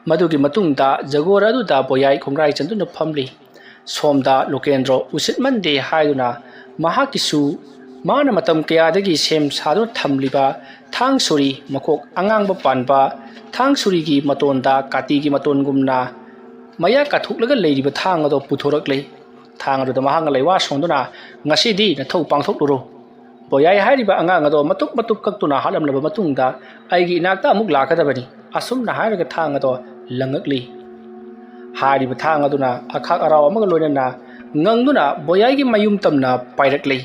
ꯃꯗꯨꯒꯤ ꯃꯇꯨꯡꯗ ꯖꯒꯣꯔ ꯑꯗꯨꯗ ꯕꯣꯌꯥꯏ ꯈꯣꯡꯒ꯭ꯔꯥꯏ ꯆꯟꯗꯨꯅ ꯐꯝꯂꯤ꯫ ꯁꯣꯝꯗ ꯂꯣꯀꯦꯟꯗ꯭ꯔꯣ ꯎꯁꯤꯠꯃꯟꯗꯦ ꯍꯥꯏꯗꯨꯅ ꯃꯍꯥꯛꯀꯤꯁꯨ ꯃꯥꯅ ꯃꯇꯝ ꯀꯌꯥꯗꯒꯤ ꯁꯦꯝ ꯁꯥꯗꯨꯅ ꯊꯝꯂꯤꯕ ꯊꯥꯡ ꯁꯣꯔꯤ, ꯃꯈꯣꯛ ꯑꯉꯥꯡꯕ ꯄꯥꯟꯕ ꯊꯥꯡ ꯁꯣꯔꯤꯒꯤ ꯃꯇꯣꯟꯗ ꯀꯥꯇꯤꯒꯤ ꯃꯇꯣꯟꯒꯨꯝꯅ ꯃꯌꯥ ꯀꯥꯊꯣꯛꯂꯒ ꯂꯩꯔꯤꯕ ꯊꯥꯡ ꯑꯗꯣ ꯄꯨꯊꯣꯔꯛꯂꯦ꯫ ꯊꯥꯡ ꯑꯗꯨꯗ ꯃꯍꯥꯛꯅ ꯂꯩꯋꯥ ꯁꯣꯟꯗꯨꯅ, "ꯉꯁꯤꯗꯤ ꯅꯊꯧ ꯄꯥꯡꯊꯣꯛꯂꯨꯔꯣ꯫" ꯕꯣꯌꯥꯏ ꯍꯥꯏꯔꯤꯕ ꯑꯉꯥꯡ ꯑꯗꯣ ꯃꯇꯨꯞ ꯃꯇꯨꯞ ꯀꯛꯇꯨꯅ ꯍꯥꯠꯂꯝꯂꯕ ꯃꯇꯨꯡꯗ, "ꯑꯩꯒꯤ ꯏꯅꯥꯛꯇ ꯑꯃꯨꯛ ꯂꯥꯛꯀꯗꯕꯅꯤ," ꯑꯁꯨꯝꯅ ꯍꯥꯏꯔꯒ ꯊꯥꯡ ꯑꯗꯣ ꯂꯪꯉꯛꯂꯤ꯫ ꯍꯥꯏꯔꯤꯕ ꯊꯥꯡ ꯑꯗꯨꯅ ꯑꯈꯥꯛ ꯑꯔꯥꯎ ꯑꯃꯒ ꯂꯣꯏꯅꯅ ꯉꯪꯗꯨꯅ ꯕꯣꯌꯥꯏꯒꯤ ꯃꯌꯨꯝ ꯇꯝꯅ ꯄꯥꯏꯔꯛꯂꯤ꯫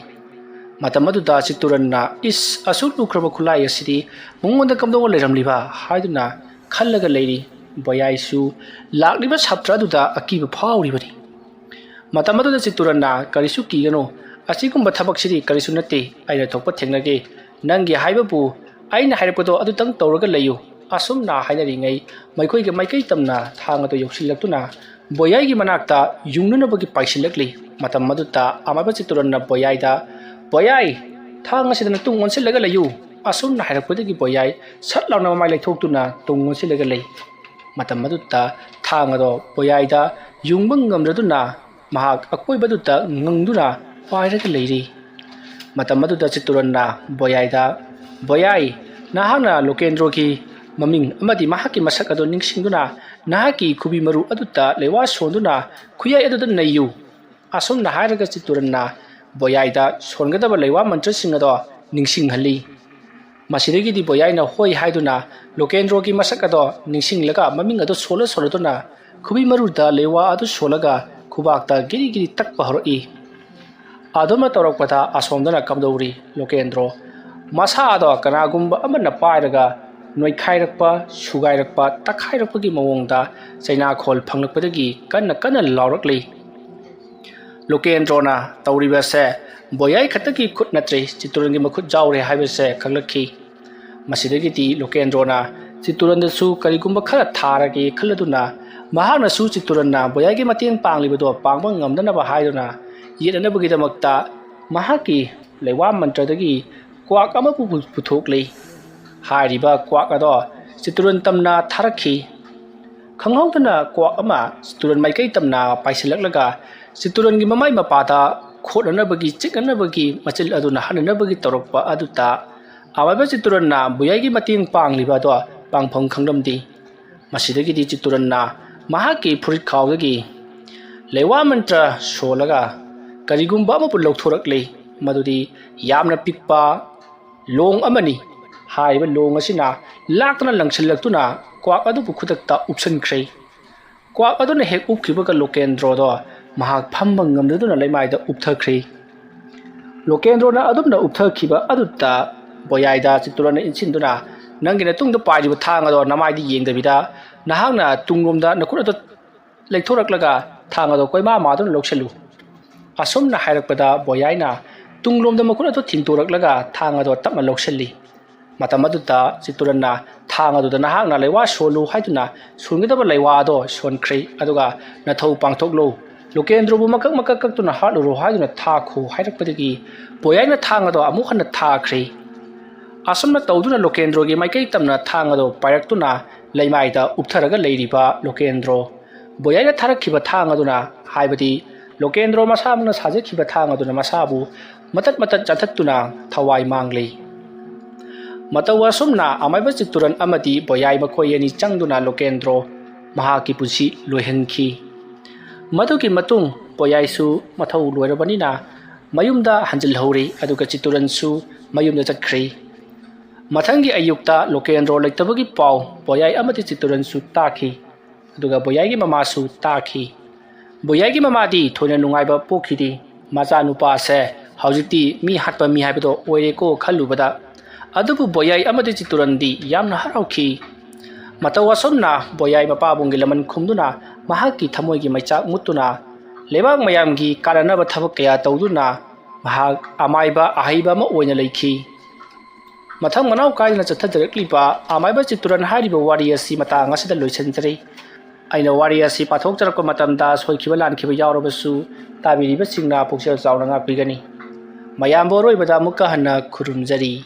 ꯃꯇꯝ ꯑꯗꯨꯗ ꯆꯤꯠꯇꯨꯔꯟꯅ, "ꯏꯁ, ꯑꯁꯨꯛ ꯂꯨꯈ꯭ꯔꯕ ꯈꯨꯠꯂꯥꯏ ꯑꯁꯤꯗꯤ ꯃꯉꯣꯟꯗ ꯀꯝꯗꯧꯅ ꯂꯩꯔꯝꯂꯤꯕ?" ꯍꯥꯏꯗꯨꯅ ꯈꯜꯂꯒ ꯂꯩꯔꯤ꯫ ꯕꯣꯌꯥꯏꯁꯨ ꯂꯥꯛꯂꯤꯕ ꯁꯥꯇ꯭ꯔ ꯑꯗꯨꯗ ꯑꯀꯤꯕ ꯐꯥꯎꯔꯤꯕꯅꯤ꯫ ꯃꯇꯝ ꯑꯗꯨꯗ ꯆꯤꯠꯇꯨꯔꯟꯅ, "ꯀꯔꯤꯁꯨ ꯀꯤꯒꯅꯨ, ꯑꯁꯤꯒꯨꯝꯕ ꯊꯕꯛꯁꯤꯗꯤ ꯀꯔꯤꯁꯨ ꯅꯠꯇꯦ, ꯑꯩꯅ ꯊꯣꯛꯄ ꯊꯦꯡꯅꯒꯦ꯫ ꯅꯪꯒꯤ ꯍꯥꯏꯕꯕꯨ ꯑꯩꯅ ꯍꯥꯏꯔꯛꯄꯗꯣ ꯑꯗꯨꯇꯪ ꯇꯧꯔꯒ ꯂꯩꯌꯨ꯫" ꯑꯁꯨꯝꯅ ꯍꯥꯏꯅꯔꯤꯉꯩ ꯃꯈꯣꯏꯒ ꯃꯥꯏꯀꯩ ꯇꯝꯅ ꯊꯥꯡ ꯑꯗꯨ ꯌꯧꯁꯤꯜꯂꯛꯇꯨꯅ ꯕꯣꯌꯥꯏꯒꯤ ꯃꯅꯥꯛꯇ ꯌꯨꯡꯅꯅꯕꯒꯤ ꯄꯥꯏꯁꯤꯜꯂꯛꯂꯤ꯫ ꯃꯇꯝ ꯑꯗꯨꯗ ꯑꯃꯥꯏꯕ ꯆꯤꯠꯇꯨꯔꯟꯅ ꯕꯣꯌꯥꯏꯗ, "ꯕꯣꯌꯥꯏ, ꯊꯥꯡ ꯑꯁꯤꯗ ꯅꯇꯨꯡ ꯑꯣꯟꯁꯤꯜꯂꯒ ꯂꯩꯌꯨ꯫" ꯑꯁꯨꯝꯅ ꯍꯥꯏꯔꯛꯄꯗꯒꯤ ꯕꯣꯌꯥꯏ ꯁꯠ ꯂꯥꯎꯅ ꯃꯃꯥꯏ ꯂꯩꯊꯣꯛꯇꯨꯅ ꯇꯨꯡ ꯑꯣꯟꯁꯤꯜꯂꯒ ꯂꯩ꯫ ꯃꯇꯝ ꯑꯗꯨꯗ ꯊꯥꯡ ꯑꯗꯣ ꯕꯣꯌꯥꯏꯗ ꯌꯨꯡꯕ ꯉꯝꯗ꯭ꯔꯗꯨꯅ ꯃꯍꯥꯛ ꯑꯀꯣꯏꯕꯗꯨꯗ ꯉꯪꯗꯨꯅ ꯄꯥꯏꯔꯒ ꯂꯩꯔꯤ꯫ ꯃꯇꯝ ꯑꯗꯨꯗ ꯆꯤꯠꯇꯨꯔꯟꯅ ꯕꯣꯌꯥꯏꯗ, "ꯕꯣꯌꯥꯏ, ꯅꯍꯥꯛꯅ ꯂꯣꯀꯦꯟꯗ꯭ꯔꯣꯒꯤ ꯃꯃꯤꯡ ꯑꯃꯗꯤ ꯃꯍꯥꯛꯀꯤ ꯃꯁꯛ ꯑꯗꯨ ꯅꯤꯡꯁꯤꯡꯗꯨꯅ ꯅꯍꯥꯛꯀꯤ ꯈꯨꯕꯤ ꯃꯔꯨ ꯑꯗꯨꯗ ꯂꯩꯋꯥ ꯁꯣꯟꯗꯨꯅ ꯈꯨꯌꯥꯏ ꯑꯗꯨꯗ ꯅꯩꯌꯨ꯫" ꯑꯁꯨꯝꯅ ꯍꯥꯏꯔꯒ ꯆꯤꯠꯇꯨꯔꯟꯅ ꯕꯣꯌꯥꯏꯗ ꯁꯣꯟꯒꯗꯕ ꯂꯩꯋꯥ ꯃꯟꯇ꯭ꯔꯁꯤꯡ ꯑꯗꯣ ꯅꯤꯡꯁꯤꯡꯍꯜꯂꯤ꯫ ꯃꯁꯤꯗꯒꯤꯗꯤ ꯕꯣꯌꯥꯏꯅ ꯍꯣꯏ ꯍꯥꯏꯗꯨꯅ ꯂꯣꯀꯦꯟꯗ꯭ꯔꯣꯒꯤ ꯃꯁꯛ ꯑꯗꯣ ꯅꯤꯡꯁꯤꯡꯂꯒ ꯃꯃꯤꯡ ꯑꯗꯣ ꯁꯣꯜꯂ ꯁꯣꯜꯂꯗꯨꯅ ꯈꯨꯕꯤ ꯃꯔꯨꯗ ꯂꯩꯋꯥ ꯑꯗꯨ ꯁꯣꯜꯂꯒ ꯈꯨꯕꯥꯛꯇ ꯒꯤꯔꯤ ꯒꯤꯔꯤ ꯇꯛꯄ ꯍꯧꯔꯛꯏ꯫ ꯑꯗꯨꯝꯅ ꯇꯧꯔꯛꯄꯗ ꯑꯁꯣꯝꯗꯅ ꯀꯝꯗꯧꯔꯤ? ꯂꯣꯀꯦꯟꯗ꯭ꯔꯣ ꯃꯁꯥ ꯑꯗꯣ ꯀꯅꯥꯒꯨꯝꯕ ꯑꯃꯅ ꯄꯥꯏꯔꯒ ꯅꯣꯏꯈꯥꯏꯔꯛꯄ, ꯁꯨꯒꯥꯏꯔꯛꯄ, ꯇꯛꯈꯥꯏꯔꯛꯄꯒꯤ ꯃꯑꯣꯡꯗ ꯆꯩꯅꯥꯈꯣꯜ ꯐꯪꯂꯛꯄꯗꯒꯤ ꯀꯟꯅ ꯀꯟꯅ ꯂꯥꯎꯔꯛꯂꯤ꯫ ꯂꯣꯀꯦꯟꯗ꯭ꯔꯣꯅ ꯇꯧꯔꯤꯕꯁꯦ ꯕꯣꯌꯥꯏ ꯈꯛꯇꯒꯤ ꯈꯨꯠ ꯅꯠꯇ꯭ꯔꯦ, ꯆꯤꯠꯇꯨꯔꯟꯒꯤ ꯃꯈꯨꯠ ꯌꯥꯎꯔꯦ ꯍꯥꯏꯕꯁꯦ ꯈꯪꯂꯛꯈꯤ꯫ ꯃꯁꯤꯗꯒꯤꯗꯤ ꯂꯣꯀꯦꯟꯗ꯭ꯔꯣꯅ ꯆꯤꯠꯇꯨꯔꯟꯗꯁꯨ ꯀꯔꯤꯒꯨꯝꯕ ꯈꯔ ꯊꯥꯔꯒꯦ ꯈꯜꯂꯗꯨꯅ ꯃꯍꯥꯛꯅꯁꯨ ꯆꯤꯠꯇꯨꯔꯟꯅ ꯕꯣꯌꯥꯏꯒꯤ ꯃꯇꯦꯡ ꯄꯥꯡꯂꯤꯕꯗꯣ ꯄꯥꯡꯕ ꯉꯝꯗꯅꯕ ꯍꯥꯏꯗꯨꯅ ꯌꯦꯠꯅꯅꯕꯒꯤꯗꯃꯛꯇ ꯃꯍꯥꯛꯀꯤ ꯂꯩꯋꯥ ꯃꯟꯇ꯭ꯔꯗꯒꯤ ꯀ꯭ꯋꯥꯛ ꯑꯃꯕꯨ ꯄꯨꯊꯣꯛꯂꯤ꯫ ꯍꯥꯏꯔꯤꯕ ꯀ꯭ꯋꯥꯛ ꯑꯗꯣ ꯆꯤꯠꯇꯨꯔꯟ ꯇꯝꯅ ꯊꯥꯔꯛꯈꯤ꯫ ꯈꯪꯍꯧꯗꯅ ꯀ꯭ꯋꯥꯛ ꯑꯃ ꯆꯤꯠꯇꯨꯔꯟ ꯃꯥꯏꯀꯩ ꯇꯝꯅ ꯄꯥꯏꯁꯤꯜꯂꯛꯂꯒ ꯆꯤꯠꯇꯨꯔꯟꯒꯤ ꯃꯃꯥꯏ ꯃꯄꯥꯗ ꯈꯣꯠꯅꯅꯕꯒꯤ, ꯆꯤꯛꯅꯅꯕꯒꯤ ꯃꯆꯤꯜ ꯑꯗꯨꯅ ꯍꯥꯠꯅꯅꯕꯒꯤ ꯇꯧꯔꯛꯄ ꯑꯗꯨꯗ ꯑꯃꯥꯏꯕ ꯆꯤꯠꯇꯨꯔꯟꯅ ꯕꯨꯌꯥꯏꯒꯤ ꯃꯇꯦꯡ ꯄꯥꯡꯂꯤꯕ ꯑꯗꯣ ꯄꯥꯡꯐꯝ ꯈꯪꯂꯝꯗꯦ꯫ ꯃꯁꯤꯗꯒꯤꯗꯤ ꯆꯤꯠꯇꯨꯔꯟꯅ ꯃꯍꯥꯛꯀꯤ ꯐꯨꯔꯤꯠꯈꯥꯎꯗꯒꯤ ꯂꯩꯋꯥ ꯃꯟꯇ꯭ꯔ ꯁꯣꯜꯂꯒ ꯀꯔꯤꯒꯨꯝꯕ ꯑꯃꯕꯨ ꯂꯧꯊꯣꯔꯛꯂꯤ꯫ ꯃꯗꯨꯗꯤ ꯌꯥꯝꯅ ꯄꯤꯛꯄ ꯂꯣꯡ ꯑꯃꯅꯤ꯫ ꯍꯥꯏꯔꯤꯕ ꯂꯣꯡ ꯑꯁꯤꯅ ꯂꯥꯛꯇꯨꯅ ꯂꯪꯁꯤꯜꯂꯛꯇꯨꯅ ꯀ꯭ꯋꯥꯛ ꯑꯗꯨꯕꯨ ꯈꯨꯗꯛꯇ ꯎꯞꯁꯤꯟꯈ꯭ꯔꯦ꯫ ꯀ꯭ꯋꯥꯛ ꯑꯗꯨꯅ ꯍꯦꯛ ꯎꯞꯈꯤꯕꯒ ꯂꯣꯀꯦꯟꯗ꯭ꯔꯣꯗꯣ ꯃꯍꯥꯛ ꯐꯝꯕ ꯉꯝꯗꯗꯨꯅ ꯂꯩꯃꯥꯏꯗ ꯎꯞꯊꯈ꯭ꯔꯦ꯫ ꯂꯣꯀꯦꯟꯗ꯭ꯔꯣꯅ ꯑꯗꯨꯝꯅ ꯎꯞꯊꯈꯤꯕ ꯑꯗꯨꯗ ꯕꯣꯌꯥꯏꯗ ꯆꯤꯠꯇꯨꯔꯟꯅ ꯏꯟꯁꯤꯟꯗꯨꯅ, "ꯅꯪꯒꯤ ꯅꯇꯨꯡꯗ ꯄꯥꯏꯔꯤꯕ ꯊꯥꯡ ꯑꯗꯣ ꯅꯃꯥꯏꯗ ꯌꯦꯡꯗꯕꯤꯗ ꯅꯍꯥꯛꯅ ꯇꯨꯡꯂꯣꯝꯗ ꯅꯈꯨꯠ ꯑꯗꯨ ꯂꯩꯊꯣꯔꯛꯂꯒ ꯊꯥꯡ ꯑꯗꯣ ꯀꯣꯏꯃꯥ ꯃꯥꯗꯨꯅ ꯂꯧꯁꯤꯜꯂꯨ"꯫ ꯑꯁꯨꯝꯅ ꯍꯥꯏꯔꯛꯄꯗ ꯕꯣꯌꯥꯏꯅ ꯇꯨꯡꯂꯣꯝꯗ ꯃꯈꯨꯠ ꯑꯗꯨ ꯊꯤꯡꯇꯣꯔꯛꯂꯒ ꯊꯥꯡ ꯑꯗꯣ ꯇꯞꯅ ꯂꯧꯁꯤꯜꯂꯤ꯫ ꯃꯇꯝ ꯑꯗꯨꯗ ꯆꯤꯠꯇꯨꯔꯟꯅ ꯊꯥꯡ ꯑꯗꯨꯗ "ꯅꯍꯥꯛꯅ ꯂꯩꯋꯥ ꯁꯣꯜꯂꯨ" ꯍꯥꯏꯗꯨꯅ ꯁꯣꯟꯒꯗꯕ ꯂꯩꯋꯥ ꯑꯗꯣ ꯁꯣꯟꯈ꯭ꯔꯦ꯫ ꯑꯗꯨꯒ "ꯅꯊꯧ ꯄꯥꯡꯊꯣꯛꯂꯨ, ꯂꯣꯀꯦꯟꯗ꯭ꯔꯣꯕꯨ ꯃꯀꯛ ꯃꯀꯛ ꯀꯛꯇꯨꯅ ꯍꯥꯠꯂꯨꯔꯣ" ꯍꯥꯏꯗꯨꯅ ꯊꯥꯈꯣ ꯍꯥꯏꯔꯛꯄꯗꯒꯤ ꯕꯣꯌꯥꯏꯅ ꯊꯥꯡ ꯑꯗꯣ ꯑꯃꯨꯛ ꯍꯟꯅ ꯊꯥꯈ꯭ꯔꯦ꯫ ꯑꯁꯨꯝꯅ ꯇꯧꯗꯨꯅ ꯂꯣꯀꯦꯟꯗ꯭ꯔꯣꯒꯤ ꯃꯥꯏꯀꯩ ꯇꯝꯅ ꯊꯥꯡ ꯑꯗꯣ ꯄꯥꯏꯔꯛꯇꯨꯅ ꯂꯩꯃꯥꯏꯗ ꯎꯞꯊꯔꯒ ꯂꯩꯔꯤꯕ ꯂꯣꯀꯦꯟꯗ꯭ꯔꯣ, ꯕꯣꯌꯥꯏꯅ ꯊꯥꯔꯛꯈꯤꯕ ꯊꯥꯡ ꯑꯗꯨꯅ, ꯍꯥꯏꯕꯗꯤ ꯂꯣꯀꯦꯟꯗ꯭ꯔꯣ ꯃꯁꯥꯃꯛꯅ ꯁꯥꯖꯈꯤꯕ ꯊꯥꯡ ꯑꯗꯨꯅ ꯃꯁꯥꯕꯨ ꯃꯇꯠ ꯃꯇꯠ ꯆꯥꯊꯠꯇꯨꯅ ꯊꯋꯥꯏ ꯃꯥꯡꯂꯤ꯫ ꯃꯇꯧ ꯑꯁꯨꯝꯅ ꯑꯃꯥꯏꯕ ꯆꯤꯠꯇꯨꯔꯟ ꯑꯃꯗꯤ ꯕꯣꯌꯥꯏ ꯃꯈꯣꯏ ꯑꯅꯤ ꯆꯪꯗꯨꯅ ꯂꯣꯀꯦꯟꯗ꯭ꯔꯣ ꯃꯍꯥꯛꯀꯤ ꯄꯨꯟꯁꯤ ꯂꯣꯏꯍꯟꯈꯤ꯫ ꯃꯗꯨꯒꯤ ꯃꯇꯨꯡ ꯕꯣꯌꯥꯏꯁꯨ ꯃꯊꯧ ꯂꯣꯏꯔꯕꯅꯤꯅ ꯃꯌꯨꯝꯗ ꯍꯟꯖꯤꯜꯍꯧꯔꯤ, ꯑꯗꯨꯒ ꯆꯤꯠꯇꯨꯔꯟꯁꯨ ꯃꯌꯨꯝꯗ ꯆꯠꯈ꯭ꯔꯤ꯫ ꯃꯊꯪꯒꯤ ꯑꯌꯨꯛꯇ ꯂꯣꯀꯦꯟꯗ꯭ꯔꯣ ꯂꯩꯇꯕꯒꯤ ꯄꯥꯎ ꯕꯣꯌꯥꯏ ꯑꯃꯗꯤ ꯆꯤꯠꯇꯨꯔꯟꯁꯨ ꯇꯥꯈꯤ꯫ ꯑꯗꯨꯒ ꯕꯣꯌꯥꯏꯒꯤ ꯃꯃꯥꯁꯨ ꯇꯥꯈꯤ꯫ ꯕꯣꯌꯥꯏꯒꯤ ꯃꯃꯥꯗꯤ ꯊꯣꯏꯅ ꯅꯨꯡꯉꯥꯏꯕ ꯄꯣꯛꯈꯤꯗꯦ꯫ "ꯃꯆꯥꯅꯨꯄꯥꯁꯦ ꯍꯧꯖꯤꯛꯇꯤ ꯃꯤ ꯍꯥꯠꯄ ꯃꯤ ꯍꯥꯏꯕꯗꯣ ꯑꯣꯏꯔꯦꯀꯣ" ꯈꯜꯂꯨꯕꯗ꯫ ꯑꯗꯨꯕꯨ ꯕꯣꯌꯥꯏ ꯑꯃꯗꯤ ꯆꯤꯠꯇꯨꯔꯟꯗꯤ ꯌꯥꯝꯅ ꯍꯔꯥꯎꯈꯤ꯫ ꯃꯇꯧ ꯑꯁꯨꯝꯅ ꯕꯣꯌꯥꯏ ꯃꯄꯥꯕꯨꯡꯒꯤ ꯂꯃꯟ ꯈꯨꯝꯗꯨꯅ ꯃꯍꯥꯛꯀꯤ ꯊꯃꯣꯏꯒꯤ ꯃꯩꯆꯥꯛ ꯃꯨꯠꯇꯨꯅ ꯂꯩꯕꯥꯛ ꯃꯌꯥꯝꯒꯤ ꯀꯥꯟꯅꯅꯕ ꯊꯕꯛ ꯀꯌꯥ ꯇꯧꯗꯨꯅ ꯃꯍꯥꯛ ꯑꯃꯥꯏꯕ ꯑꯍꯩꯕ ꯑꯃ ꯑꯣꯏꯅ ꯂꯩꯈꯤ꯫ ꯃꯊꯪ ꯃꯅꯥꯎ ꯀꯥꯏꯗꯅ ꯆꯠꯊꯖꯔꯛꯂꯤꯕ ꯑꯃꯥꯏꯕ ꯆꯤꯠꯇꯨꯔꯟ ꯍꯥꯏꯔꯤꯕ ꯋꯥꯔꯤ ꯑꯁꯤ ꯃꯇꯥꯡ ꯑꯁꯤꯗ ꯂꯣꯏꯁꯤꯟꯖꯔꯤ꯫ ꯑꯩꯅ ꯋꯥꯔꯤ ꯑꯁꯤ ꯄꯥꯊꯣꯛꯆꯔꯛꯄ ꯃꯇꯝꯗ ꯁꯣꯏꯈꯤꯕ ꯂꯥꯟꯈꯤꯕ ꯌꯥꯎꯔꯕꯁꯨ ꯇꯥꯕꯤꯔꯤꯕꯁꯤꯡꯅ ꯄꯨꯛꯆꯦꯜ ꯆꯥꯎꯅ ꯉꯥꯛꯄꯤꯒꯅꯤ꯫ ꯃꯌꯥꯝꯕꯨ ꯑꯔꯣꯏꯕꯗ ꯑꯃꯨꯛꯀ ꯍꯟꯅ ꯈꯨꯔꯨꯝꯖꯔꯤ꯫